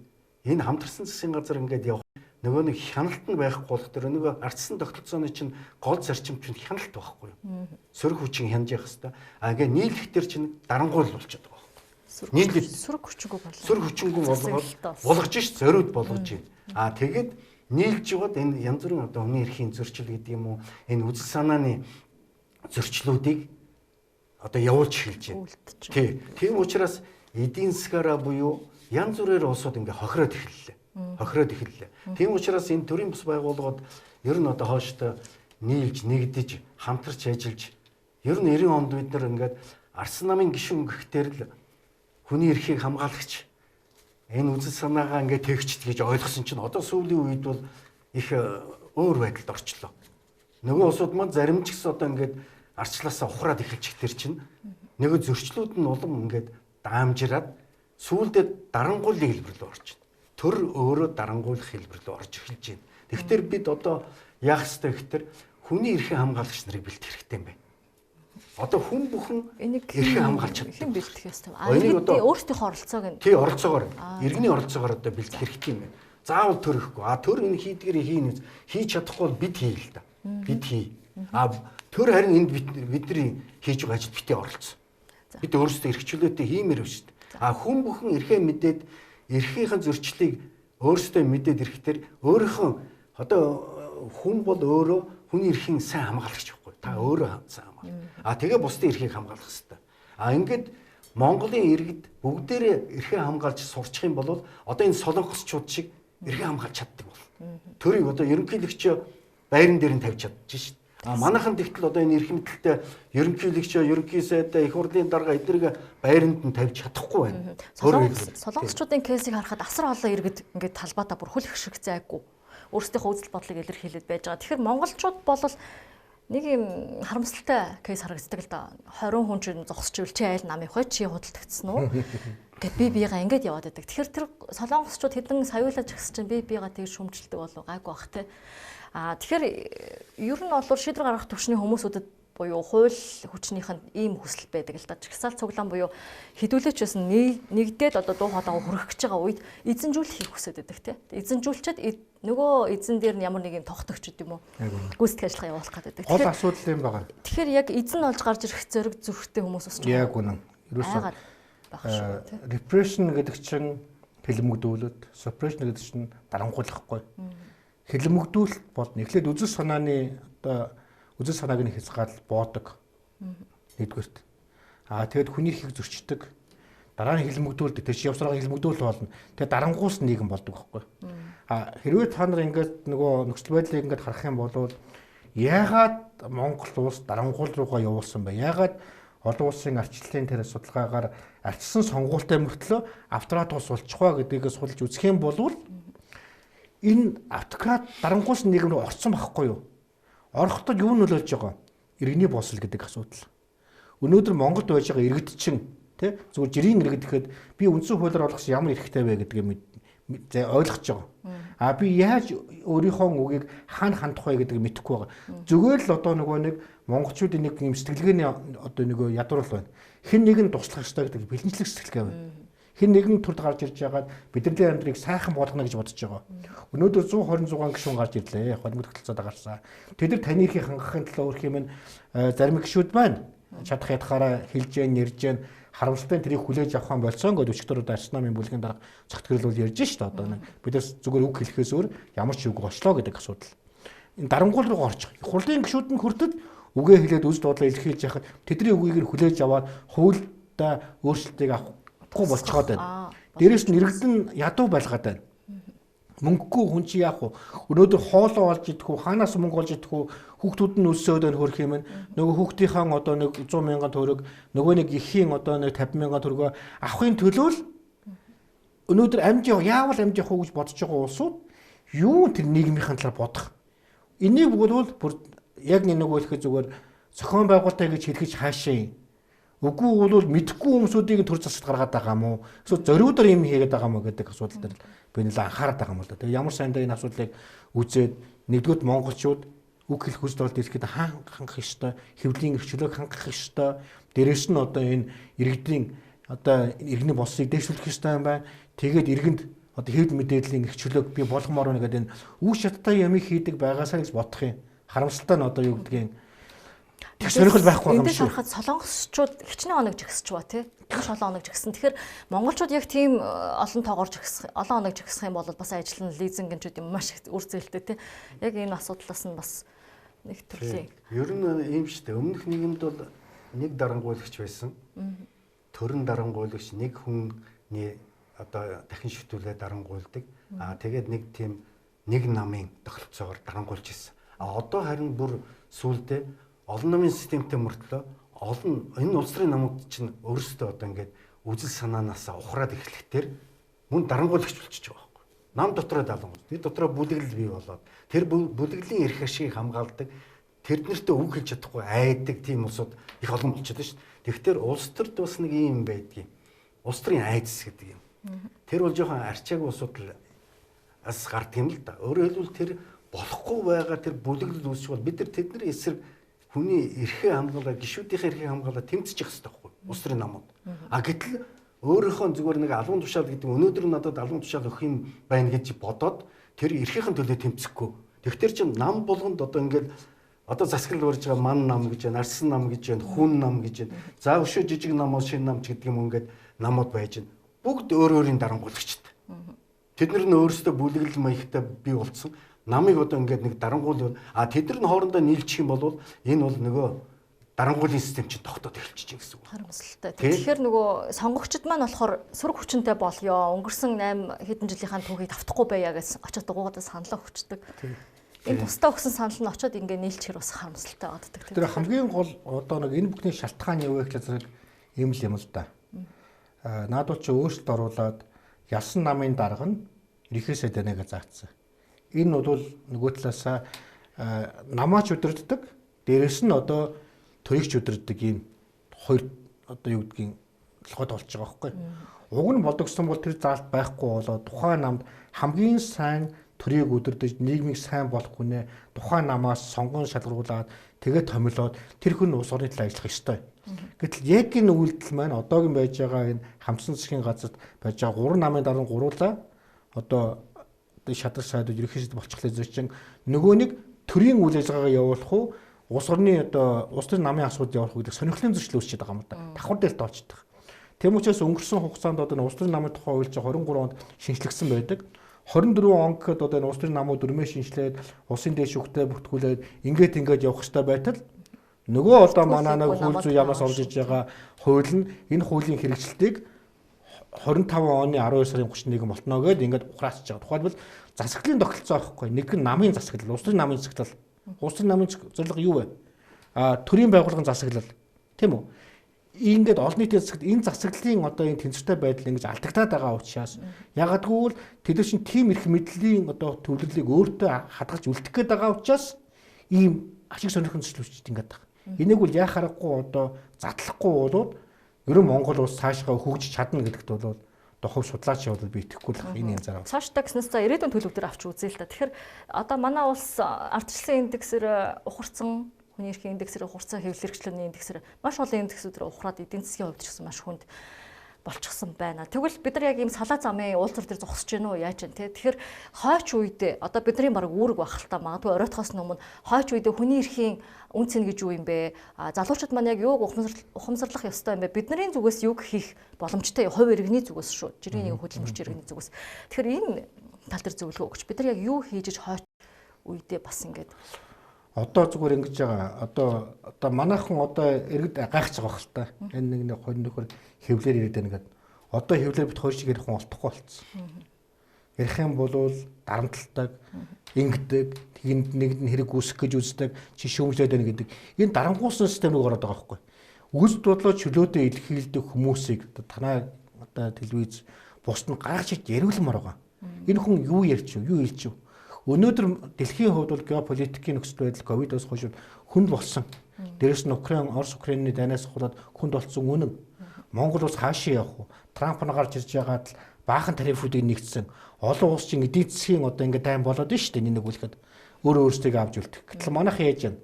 Энэ хамтарсан засгийн газар ингээд явах нөгөө нэг хяналт нь байхгүй болох тэр нөгөө ардсан тогтолцооны чинь гол зарчим чинь хяналт байхгүй юу? Сөрөг хүчин хянаж явах хэвээр. А ингээд нийлэх төр чинь дарангуйл болчиход байгаа байхгүй. Нийлэл сөрөг хүчингү болоо. Сөрөг хүчингү болгоод болгож ш зориуд болгож байна. А тэгээд нийлж яваад энэ янз бүрийн одоо хүний эрхийн зөрчил гэдэг юм уу энэ үзэл санааны зөрчлүүдийг одоо явуулж эхэлж байна. Тий. Тийм учраас эдийн засгаараа буюу янз бүрээр улсууд ингээ хохироод эхэллээ. Хохироод эхэллээ. Тийм учраас энэ төрийн бус байгууллагууд ер нь одоо хооштой нийлж, нэгдэж, хамтарч ажиллаж ер нь 90 онд бид нар ингээд Арсан намын гишүүн гэхтэр л хүний эрхийг хамгаалагч энэ үзэл санаагаа ингээд тэгчт гэж ойлгосон чинь одоо сүүлийн үед бол их өөр байдалд орчлоо. Нөгөө улсууд маань зарим ч гэсэн одоо ингээд арчлаасаа ухраад эхэлчих тэр чинь нөгөө зөрчлүүд нь улам ингээд даамжираад сүүлдээ дарангуйлын хэлбэр рүү орж байна. Төр өөрөө дарангуйлах хэлбэр рүү орж эхэлж байна. Тэгэхээр бид одоо яах ёстой гэхээр хүний эрхийг хамгаалагч нарыг бэлтгэх хэрэгтэй юм байна. Одоо хүн бүхэн эрхээ хамгаалж чаддаг. Хэн бэлтгэх ёстой вэ? Энийг одоо өөрсдийнхөө оролцоог нь. Тий, оролцоогоор. Иргэний оролцоогоор одоо бэлтгэх хэрэгтэй юм байна. Заавал төр ихгүй. А төр энэ хийдгээрээ хийнэ. Хийж чадахгүй бол бид хий л да. Бид хий. А төр харин энд бидний хийж байгаа ажил битээ оролцсон. Бид өөрсдөө эрх чөлөөтэй хиймээр байна шүү дээ. А хүн бүхэн эрхээ мэдээд эрхийнхэн зөрчлийг өөрсдөө мэдээд ирэхдээ өөрийнхөө одоо хүн бол өөрөө хүний эрхийн сайн хамгаалагч байхгүй. Та өөрөө сайн хамгаал. А тэгээ бусдын эрхийг хамгаалах хэрэгтэй. А ингээд Монголын иргэд бүгдээрээ эрхээ хамгаалж сурчих юм бол одоо энэ солонгосчууд шиг эрхээ хамгаалж чаддаг бол. Төрийг одоо ерөнхийлөгчөө байран дээр нь тавьж чадчих шин. А манайхан тэгтэл одоо энэ эрх мэдэлтэй ерөнхийлөгчөө, ерөнхий сайдаа, их хурлын дарга эднийг байранд нь тавьж чадахгүй байна. Солонгосчуудын кейсийг харахад асар олон иргэд ингээд талбайдаа бүр хөл хөшрөх зайгүй. Өөрсдийнхөө үзэл бодлыг илэрхийлээд байж байгаа. Тэгэхээр монголчууд бол нэг юм харамсалтай кейс харагддаг л да. 20 хүн чинь зогсож ивэл чи айл нам явах чи худалдагдсан уу? Гэт би биегаа ингэж яваад байдаг. Тэгэхээр тэр солонгосчууд хэдэн саюулаж гисэн чинь би биегаа тэгж шүмжилдэг болов гайгүй бах те. А тэгэхээр ер нь бол шийдвэр гаргах түвшний хүмүүсүүдэд буюу хууль хүчнийх нь ийм хүсэл байдаг л да. Жагсаал цуглаан буюу хідүүлээч байсан нэгдээд одоо дуу хоолойгоо хүргэх гэж байгаа үед эзэнжүүлэх хийх хүсэж байдаг тий. Эзэнжүүлчихэд нөгөө эзэн дээр нь ямар нэг юм тогтогч гэдэг юм уу? Гүйцэтгэх ажиллагаа явуулах гэдэг. Гол асуудал юм байгаа. Тэгэхээр яг эзэн олж гарч ирэх зориг зүрхтэй хүмүүс бас яг үнэн. Ерөөсөө байх шүү тий. Repression гэдэг чинь хэлмэгдүүлэлт, suppression гэдэг чинь дарангуйлахгүй. Хэлмэгдүүлэлт бол эхлээд үзэл санааны одоо үзэл санааг нь хязгаарлал боодог. Нэгдүгээрт. Аа тэгэд хүний эрхийг зөрчдөг. Дараа нь хэлмэгдүүлдэг. Тэр чинь явсараа хэлмэгдүүлэл болно. Тэгээд дарангуус нийгэм болдог байхгүй. Аа хэрвээ та нар ингээд нөгөө нөхцөл байдлыг ингээд харах юм бол яагаад Монгол улс дарангуул руугаа явуулсан бэ? Яагаад олон улсын арчлалын тэр судалгаагаар арчсан сонгуультай мөртлөө автократ улс болчихваа гэдгийг судалж үзэх юм бол энэ автократ дарангуус нийгэм рүү орсон байхгүй юу? Орохдоо юу нөлөөлж байгаа? Иргэний босол гэдэг асуудал. Өнөөдөр Монголд байж байгаа иргэд чинь тий зүгээр жирийн иргэд гэхэд би үндсэн хуулиар олгосон ямар эрхтэй вэ гэдгийг ойлгож байгаа. А би яаж өөрийнхөө үгийг хаана хандах вэ гэдгийг мэдэхгүй байгаа. Зүгээр л одоо нөгөө нэг монголчуудын нэг юм сэтгэлгээний одоо нөгөө ядуурл байна. Хэн нэгэн туслах ёстой гэдэг бэлэнчлэх сэтгэлгээ байна. Хэн нэгэн төрд гарч ирж байгаад бидний амьдралыг сайхан болгоно гэж бодож байгаа. Өнөөдөр 126 гишүүн гарч ирлээ. Холимог тогтолцоод гарсан. Тэд нар таны эрхийг хангахын төлөө өөрх юм зарим гишүүд байна. Чадах ядахаараа хэлж гэн, нэрж гэн, харамсалтай тэрийг хүлээж авах юм болсон гэдээ өчигдөр одоо Арс намын бүлгийн дарга цогтгөрөл бол ярьж шít одоо нэг бидээс зүгээр үг хэлэхээс өөр ямар ч үг очлоо гэдэг асуудал. Энэ дарангуул руу орчих. Хурлын гишүүд нь хүртэл үгээ хэлээд үз дуудлаа илэрхийлж яхад тэдний үгийг нь хүлээж аваад хуульдаа өөрчлөлтийг авахгүй болцоход байна. Дээрээс нь иргэдэн ядуу байлгаад байна. Мөнгөгүй хүн чи яах вэ? Өнөөдөр хоолоо олж идэх үү? Хаанаас мөнгө олж идэх үү? Хүүхдүүд нь өсөөд байна хөрх юм. Нөгөө хүүхдийнхаа одоо нэг 100 мянган төгрөг, нөгөө нэг эхийн одоо нэг 50 мянган төгрөгөө авахын төлөө л өнөөдөр амж яавал амж явах уу гэж бодож байгаа улсууд юу тэр нийгмийн талаар бодох. Энийг бол бүр яг нэг нөгөө хэлэхэд зүгээр зохион байгуулалтаа гэж хэлэхэд хаашаа юм. Үгүй бол мэдэхгүй хүмүүсүүдийг төр засагт гаргаад байгаа юм уу? Эсвэл зориудаар юм хийгээд байгаа юм уу гэдэг асуудал дээр би нэлээд анхаарат байгаа юм л да. Тэгээ ямар сайндаа энэ асуудлыг үзээд нэгдүгürt монголчууд үг хэлэх хүсэл болд ирэхэд хаан хангах ёстой, хэвлэлийн эрх чөлөөг хангах ёстой. Дээрээс нь одоо энэ иргэдийн одоо иргэний болсыг дэвшүүлэх ёстой юм байна. Тэгээд иргэнд одоо хэвлэл мэдээллийн эрх чөлөөг би болгомоор байна гэдэг энэ үе шаттай ямыг хийдэг байгаасаа гэж бодох юм. Харамсалтай нь одоо юу гэдгийг тэг сонирхол байхгүй юм шиг. Эндээс харахад солонгосчууд хичнээн хоног жагсчихва тий. Маш олон хоног жагсан. Тэгэхээр монголчууд яг тийм олон тоогоор жагсах, олон хоног жагсах юм бол бас ажил нь лизинг гэнчүүд юм маш их үр зээлтэй тий. Яг энэ асуудлаас нь бас нэг төрлийн. Ер нь ийм шүү дээ. Өмнөх нийгэмд бол нэг дарангуйлагч байсан. Төрөн дарангуйлагч нэг хүний одоо дахин шүтүүлээ дарангуйлдаг. Аа тэгээд нэг тийм нэг намын тогтолцоогоор дарангуйлж ирсэн. А одоо харин бүр сүүлдээ олон намын системтэй мөртлөө олон энэ улс төрийн намууд чинь өөрсдөө одоо ингээд үзэл санаанаасаа ухраад эхлэхтэр мөн дарангуйлагч болчихж байгаа байхгүй. Нам дотроо дарангуйл. Тэр дотроо бүлэглэл бий болоод тэр бүлэглэлийн эрх ашигыг хамгаалдаг тэднэртээ үг хэлж чадахгүй айдаг тийм улсууд их олон болчиход байна шүү дээ. Тэгэхээр улс төрд бас нэг юм байдгийг. Улс төрийн айдас гэдэг юм. Тэр бол жоохон арчаагүй улсууд ас гардаг юм л да. Өөрөөр хэлбэл тэр болохгүй байгаа тэр бүлэглэл үүсч бол бид нар тэдний эсрэг хүний эрхээ хамгаалаа, гишүүдийнхээ эрхээ хамгаалаа тэмцэж явах хэрэгтэй байхгүй улс төрийн намууд. А гэтэл өөрийнхөө зүгээр нэг албан тушаал гэдэг өнөөдөр надад албан тушаал өгөх юм байна гэж бодоод тэр эрхийнхэн төлөө тэмцэхгүй. Тэгэхээр чин нам болгонд одоо ингээд одоо засаглал барьж байгаа ман нам гэж байна, арсан нам гэж байна, хүн нам гэж байна. За өшөө жижиг нам, шинэ нам ч гэдэг юм ингээд намууд байж байна. Бүгд өөр өөрийн дарангуулагчтай. Тэд нар нь өөрсдөө бүлэглэл маягтай бий болцсон. Намыг одоо ингээд нэг дарангуул а тэд нар нь хоорондоо нийлчих юм бол энэ бол нөгөө дарангуулын систем чинь тогтоод эхэлчих чинь гэсэн үг. Харамсалтай. Тэгэхээр нөгөө сонгогчд маань болохоор сөрөг хүчинтэй болёо. Өнгөрсөн 8 хэдэн жилийнхаа түүхийг давтахгүй байя гэж очиод дугуйдаа саналаа өгчдөг. Энэ тусдаа өгсөн санал нь очиод ингээ нийлчихэр бас харамсалтай байдаг. Тэр хамгийн гол одоо нэг энэ бүхний шалтгаан юу вэ гэхэл зэрэг юм л юм л да. Аа наадвал чи өөрчлөлт оруулаад ялсан намын дарга нь ерөнхийсээ дэнэ гэж заасан. Энэ бол нөгөө талаасаа намаач удирддаг, дээрэс нь одоо төрийгч удирддаг ийм хоёр одоо юу гэдгийг толгойд болж байгаа байхгүй. Уг нь бодогдсон бол тэр заалт байхгүй болоо тухайн намд хамгийн сайн төрийг өдөрдөж нийгмийг сайн болох хүнээ тухайн намаас сонгон шалгаруулад тэгээд томилоод тэр хүн улс орны төлөө ажиллах ёстой. Гэтэл яг энэ үйлдэл маань одоогийн байж байгаа энэ хамтсан засгийн газарт байж байгаа 3 намын дараа гуруулаа одоо шадрах сайдууд ерөнхийдөө болчихлоо зэрэг чинь нөгөө нэг төрийн үйл ажиллагаагаа явуулах уу улс орны одоо улс төрийн намын асуудал явуулах гэдэг сонирхлын зөрчил үүсчихэд байгаа юм да. Давхар дээр тоочдог. Тэм учраас өнгөрсөн хугацаанд одоо улс төрийн намын тухай хууль чинь 23 онд шинэчлэгдсэн байдаг. 24 он гэхэд одоо энэ улс төрийн намууд дөрмөө шинэчлээд улсын дээд шүүхтэй бүртгүүлээд ингээд явах хэрэгтэй байтал нөгөө одоо манай нэг хууль зүйн яамаас орж иж байгаа хууль нь энэ хуулийн хэрэгжилтийг 25 оны 12 сарын 31 болтно гэдээ ингээд ухраасч байгаа. Тухайлбал засаглалын тогтолцоо байхгүй. Нэг нь намын засаглал, улс төрийн намын засаглал. Улс төрийн намын зорилго юу вэ? Төрийн байгууллагын засаглал. Тийм үү? Ингээд олон нийтийн засаглал, энэ засаглалын одоо энэ тэнцвэртэй байдал ингэж алдагдаад байгаа учраас яагадгүй бол тэд нар чинь тийм эрх мэдлийн одоо төвлөрлийг өөртөө хадгалж үлдэх гээд байгаа учраас ийм ашиг сонирхол зөрчил ингээд байгаа. Энийг бол яа харахгүй одоо задлахгүй болоод ерөн Монгол улс цаашгаа хөгжиж чадна гэдэгт бол одоо хувь судлаач бол би итгэхгүй л энэ янзаараа. Цаашдаа гэснээс за ирээдүйн төлөв дээр авч үзье л та. Тэгэхээр одоо манай улс ардчилсан индексээр ухарсан, хүний эрхийн индексээр ухарсан, хэвлэл эрхчлөөний индексээр маш олон индексүүдээр ухраад эдийн засгийн хувьд ч гэсэн маш хүнд болчихсон байна. Тэгвэл бид нар яг ийм салаа замын уулзар дээр зогсож гэнэ үү яаж вэ те? Тэгэхээр хойч үедээ одоо бидний баг үүрэг байх л та магадгүй оройтхоос өмнө хойч үедээ хүний эрхийн үн цэн гэж юу юм бэ? Залуучууд маань яг юуг ухамсарлах ёстой юм бэ? Бидний зүгээс юг хийх боломжтой хувь иргэний зүгээс шүү. Жирийн нэг хөдөлмөрч иргэний зүгээс. Тэгэхээр энэ тал дээр зөвлөгөө өгч бид нар яг юу хийж иж хойч үедээ бас ингээд одоо зүгээр ингэж байгаа. Одоо манайхан одоо иргэд гайхаж байгаа хэл та. Энэ нэг хоёр нөхөр хэвлээр ирээд байна гэдэг. Одоо хэвлээр бит хоёр шиг ярих хүн олдохгүй болцсон. Ярих юм бол дарамталдаг, ингэдэг, тэнд нэгд нь хэрэг үүсгэх гэж үздэг, чи шүүмжлээд байна гэдэг. Энэ дарангуулсан систем рүү ороод байгаа байхгүй. Үс бодлоо чөлөөтэй илэрхийлдэг хүмүүсийг одоо танай одоо телевиз бусд нь гаргаж ич яриулмаар байгаа. Энэ хүн юу ярьч юу хэлж юу? Өнөөдөр дэлхийн хувьд бол геополитикийн нөхцөл байдал ковидоос хойш хүнд болсон. Дээрээс нь Украин, Орос Украины дайнаас хулаад хүнд болсон үнэн. Монгол улс хаашаа явах вэ? Трамп нь гарч ирж байгаад л баахан тарифуудыг нэгдсэн. Олон улс чинь эдийн засгийн одоо ингээд дайн болоод нь шүү дээ. Нэг үлэхэд өөрөө өөрсдийгөө авч үлдэх. Гэтэл манайх яаж юм?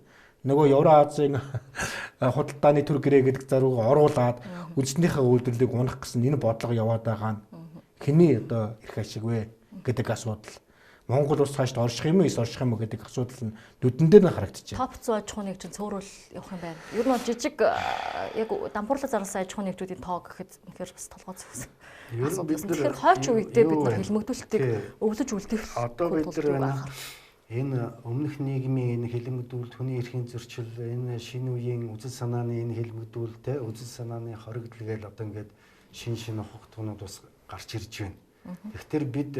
Нөгөө Евроазийн худалдааны төр гэрээ гэдэг зарууг оруулаад үндэснийхээ үйлдвэрлэлийг унах гэсэн энэ бодлого яваад байгаа нь хэний одоо эрх ашиг вэ гэдэг асуудал. Монгол улс цаашд орших юм уу, орших юм уу гэдэг асуудал нь нүдэн дээр нь харагдчихэв. Топ 100 аж ахуйн нэгж нь цөөрөл явах юм байна. Ер нь бол жижиг яг дампуурлаа зарласан аж ахуйн нэгжүүдийн тоо гэхэд үнэхээр бас толгой зүүсэн. Ер нь бид нар тэгэхээр хойч үедээ бид нар хилмигдүүлэлтийг өвлөж үлдэх. Одоо бид нар энэ өмнөх нийгмийн энэ хилмигдүүлэлт, хүний эрхийн зөрчил, энэ шинэ үеийн үзэл санааны энэ хилмигдүүлэлт, үзэл санааны хоригдол гээл одоо ингээд шин ухагтгуунууд бас гарч ирж байна. Тэгэхээр бид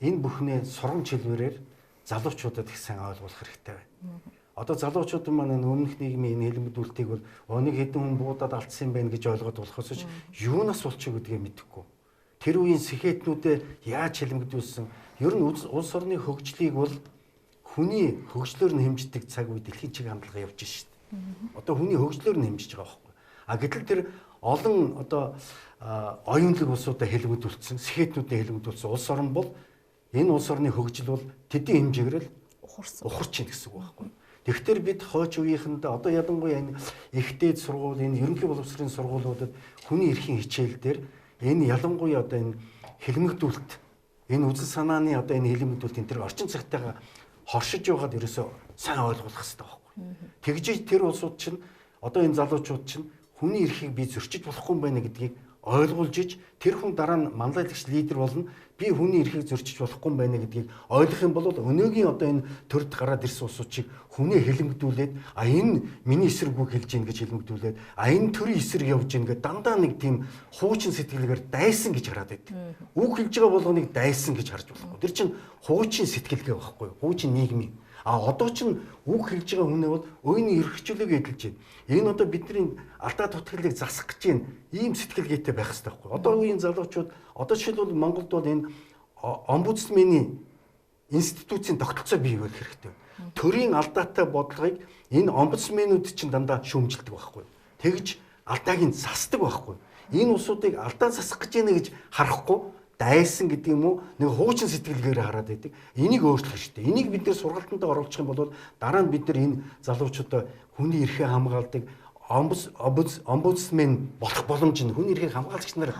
энэ бүхнээ сургамж хэлбэрээр залуучуудад их сайн ойлгуулах хэрэгтэй байна. Одоо залуучууд маань энэ өмнөх нийгмийн энэ хилмигдүүлэлтийг бол нэг хэдэн хүн буудаад алдсан юм байна гэж ойлгоод болохоос ч юунаас болчих гэдгээ мэдэхгүй. Тэр үеийн сэхэтнүүдээ яаж хилмигдүүлсэн? Ер нь улс орны хөгжлийг бол хүний хөгжлөөр нь хэмждэг цаг үе дэлхийн чиг хандлага явж шít. Одоо хүний хөгжлөөр нь хэмжиж байгаа байхгүй. А гэтэл тэр олон одоо оюунлаг улсуудаа хилмигдүүлсэн, сэхэтнүүдээ хилмигдүүлсэн улс орн бол энэ улс орны хөгжил бол тэдний хэмжээгээр л ухарч ийн гэсэн үг байхгүй. Тэгэхээр бид хойч үеийнхэндээ одоо ялангуяа энэ их дээд сургууль, энэ ерөнхий боловсролын сургуулиудад хүний эрхийн хичээл дээр энэ ялангуяа одоо энэ хилмигдүүлэлт, энэ үзэл санааны одоо энэ хилмигдүүлэлт энэ төр орчин цагтайгаа хоршиж байгаад ерөөсөө сайн ойлгуулах хэрэгтэй байхгүй. Тэгжиж тэр улсууд чинь одоо энэ залуучууд чинь хүний эрхийг би зөрчиж болохгүй юм байна гэдгийг ойлгуулж ич тэр хүн дараа нь манлайлагч лидер болно. Би хүний эрхийг зөрчиж болохгүй юм байна гэдгийг ойлгох юм бол өнөөгийн одоо энэ төрд гараад ирсэн улсууд чиг хүнээ хилэмгдүүлээд а энэ миний эсрэг үг хэлж гин гэж хилэмгдүүлээд а энэ төрийн эсрэг явж гин гэдэг дандаа нэг тийм хуучин сэтгэлгээр дайсан гэж хараад байдаг. Үг хэлж байгаа болгоныг дайсан гэж харж болохгүй. Тэр чинь хуучин сэтгэлгээ байхгүй юу? Хуучин нийгмийн. А одоо чинь үг хэлж байгаа хүнээ бол өөний эрхчлөлийг эдэлж байна. Энэ одоо бидний алдаа дутагдлыг засах гэж байна. Ийм сэтгэлгээтэй байх хэрэгтэй байхгүй. Одоо үеийн залуучууд одоо жишээлбэл Монголд бол энэ омбудсменийн институцийн тогтолцоо бий байх хэрэгтэй. Төрийн алдаатай бодлогыг энэ омбудсменүүд чинь дандаа шүүмжилдэг байхгүй. Тэгж алдааг нь засдаг байхгүй. Энэ улсуудыг алдаа засах гэж байна гэж харахгүй дайсан гэдэг юм уу нэг хуучин сэтгэлгээр хараад байдаг. Энийг өөрчлөх хэрэгтэй. Энийг бид нэр сургалтанд оруулах юм бол дараа нь бид нар энэ залуучуудаа хүний эрхээ хамгаалдаг омбудсмен болох боломж нь хүний эрхийг хамгаалагч нар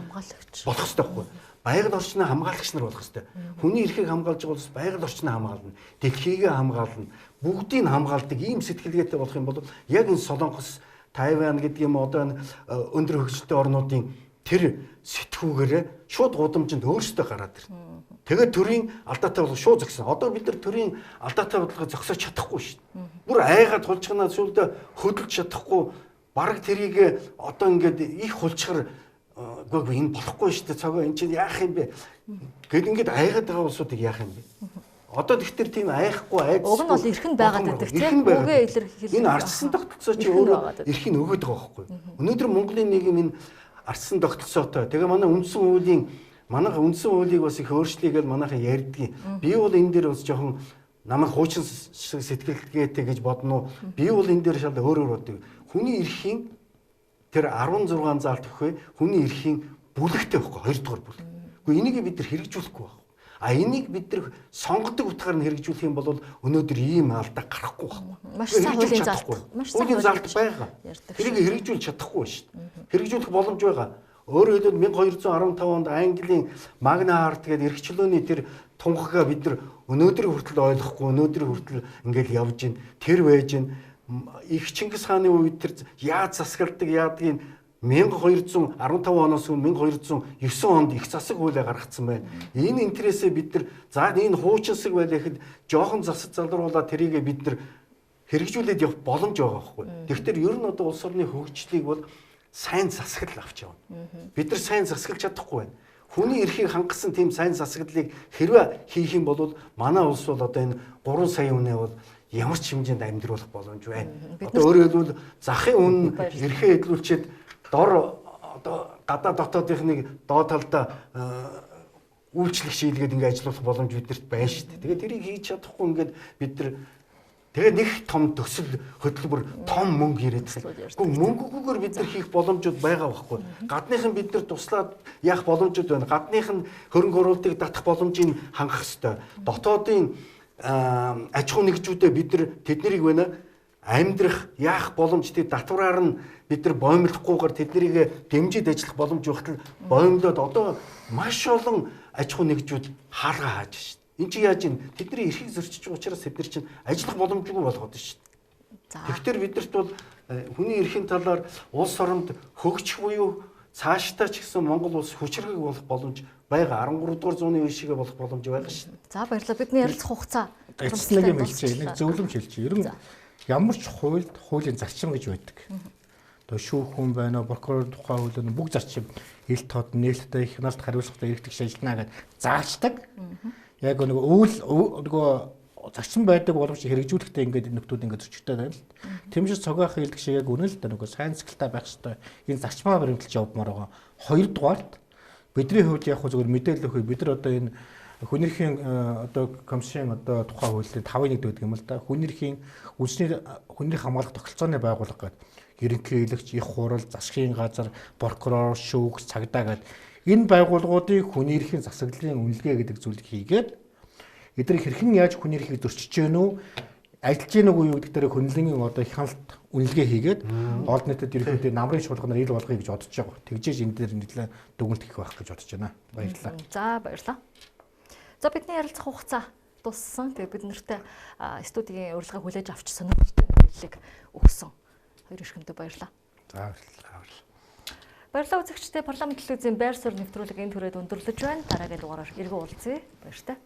болох хэрэгтэй байхгүй. Байгаль орчноо хамгаалагч нар болох хэрэгтэй. Хүний эрхийг хамгаалж байгаа улс байгаль орчноо хамгаална. Дэлхийгээ хамгаална. Бүгдийг хамгаалдаг ийм сэтгэлгээтэй болох юм бол яг энэ Солонгос, Тайван гэдэг юм одоо энэ өндөр хөгжилтэй орнуудын тэр сэтгүүгээрээ шууд гудамжинд өөрсдөө гараад ирнэ. Тэгээд төрийн алдаатай бодлого шууд зогсон. Одоо бид нар төрийн алдаатай бодлогыг зогсоож чадахгүй шүү дээ. Бүр айгаад хулжганаа сүүлдээ хөдөлж чадахгүй бараг тэрийг одоо ингээд их хулчгар үгүй энэ болохгүй шүү дээ. Цогоо энэ чинь яах юм бэ? Гэт ингээд айгаад байгаа улсуудыг яах юм бэ? Одоо тэгтэр тийм айхгүй айдсгүй. Уг нь бол эрх нь байгаад байдаг тийм үгээ илэрхийлэх. Энэ ардчсан тогтолцоо чи өөрөө эрхийг өгöd байгаа байхгүй. Өнөөдөр Монголын нийгэм энэ ардчсан тогтолцоотой. Тэгээ манай үндсэн хуулийн манайх үндсэн хуулийг бас их өөрчлөе гэж манайхан ярьдгийг. Би бол энэ дээр бас жоохон намайг хуучин сэтгэлгээтэй гэж бодно уу? Би бол энэ дээр шал өөрөөр боддог. Хүний эрхийн тэр 16 заалт өгөхөө хүний эрхийн бүлэгтэй байхгүй хоёрдугаар бүлэг. Гэхдээ энийг бид нар хэрэгжүүлэхгүй байна. А энийг бид нар сонгодог утгаар нь хэрэгжүүлэх юм бол өнөөдөр ийм алдаа гарахгүй байхгүй. Маш сайн хуулийн заалт. Маш сайн хуулийн заалт байгаа. Тэрийг хэрэгжүүлж чадахгүй шүү дээ. Хэрэгжүүлэх боломж байгаа. Өөрөөр хэлбэл 1215 онд Английн Магна Харт гэдэг эрх чөлөөний тэр тунхагаа бид нар өнөөдрийн хүртэл ойлгохгүй, өнөөдрийн хүртэл ингээл явж гин тэр байж гин. Их Чингис хааны үед тэр яаж засгалдаг яадгийг 1215 оноос өмнө 1209 онд их засаг хуулиа гаргацсан байна. Энэ интересээ бид нар за энэ хуучинсаг байлаа гэхэд жоохон засаг залруулаад тэрийгэ бид нар хэрэгжүүлээд явах боломж байгаа байхгүй. Тэгэхээр ер нь одоо улс орны хөгжлийг бол сайн засаглал авч явна. Бид нар сайн засаглаж чадахгүй байна. Хүний эрхийг хангасан тийм сайн засаглалыг хэрвээ хийх юм бол манай улс бол одоо энэ 3 сая үнэ бол ямар ч хэмжээнд амьдруулах боломж байна. Одоо өөрөөр хэлбэл захын үн эрхээ хэдлүүлчихэд дор одоо гадаа дотоодынхныг доод талдаа үйлчлэх шийлгээд ингээ ажиллуулах боломж биднэрт байна шүү дээ. Тэгээд тэрийг хийж чадахгүй ингээд бид нар тэгээ нэг том төсөл хөтөлбөр том мөнгө ирээд байна. Гэхдээ мөнгөгүйгээр бид нар хийх боломжууд байгаа байхгүй. Гадных нь бид нар туслаад яах боломжууд байна. Гадных нь хөрөнгө оруулалтыг татах боломжийг хангах ёстой. Дотоодын аж ахуй нэгжүүдээ бид нар тэднийг байна амьдрах яах боломжтой татвараар нь бид нар боомлохгүйгээр тэднийг дэмжиж ажиллах боломж байхад боомлоод одоо маш олон аж ахуй нэгжүүд хаалгаа хааж шít. Энд чи яаж юм тэдний эрхийг зөрчиж байгаа учраас тэд нар чинь ажиллах боломжгүй болгоод шít. Тэгэхээр бидэрт бол хүний эрхийн талаар улс оронд хөгжих буюу цаашдаа ч гэсэн Монгол улс хүчирхэг болох боломж байгаа. 13 дугаар зууны үе шигээ болох боломж байгаа шít. За баярлалаа. Бидний ярилцах хугацаа эцэс нэг юм хэлчихье. Нэг зөвлөмж хэлчихье. Ер нь ямар ч хуульд хуулийн зарчим гэж байдаг. Одоо шүүх хүн байна уу, прокурор тухай хууль нь бүх зарчим ил тод нээлттэй их хяналт хариуцлагатай эрхтгч ажиллана гэж заачдаг. Яг нөгөө үйл нөгөө зарчим байдаг боломж хэрэгжүүлэхдээ ингээд нөхдүүд ингээд зөрчигдөд байна л. Тийм шиг цогоох хэлдэг шиг яг үнэн л да нөгөө сайн сэтгэлтэй байх хэрэгтэй. Энэ зарчмаа баримталж явмаар байгаа. Хоёрдугаарт бидний хувьд яг зүгээр мэдээлэл өгөх бид нар одоо энэ хүн эрхийн одоо комиссийн одоо тухай хуулийн 5.1 гэдэг юм л да. Хүн эрхийн үндэсний хүн эрх хамгаалах тогтолцооны байгууллага гэдэг ерөнхий хэлэгч, их хурал, засгийн газар, прокурор, шүүх, цагдаа гэдэг энэ байгууллагуудын хүн эрхийн засаглалын үнэлгээ гэдэг зүйлийг хийгээд эдгээр хэрхэн яаж хүн эрхийг зөрчиж гэнэ үү, ажиллаж гэнэ үгүй юу гэдэг дээр хөндлөнгийн одоо их хяналт үнэлгээ хийгээд олон нийтэд ерөнхийдөө намрын шуулганаар ил болгоё гэж бодож байгаа. Тэгжээж энэ дээр нэлээд дүгнэлт хийх байх гэж бодож байна. Баярлалаа. За баярлалаа. За бидний ярилцах хугацаа дууссан. Тэгээ бид нартай студийн урилгыг хүлээж авч сонирхолтой мэдээллийг өгсөн. Хоёр эрхэмдээ баярлалаа. За баярлалаа. Баярлалаа үзэгчдээ парламент телевизийн байр суурь нэвтрүүлэг энэ түрээд өндөрлөж байна. Дараагийн дугаараар эргэн уулзъя. Баяртай.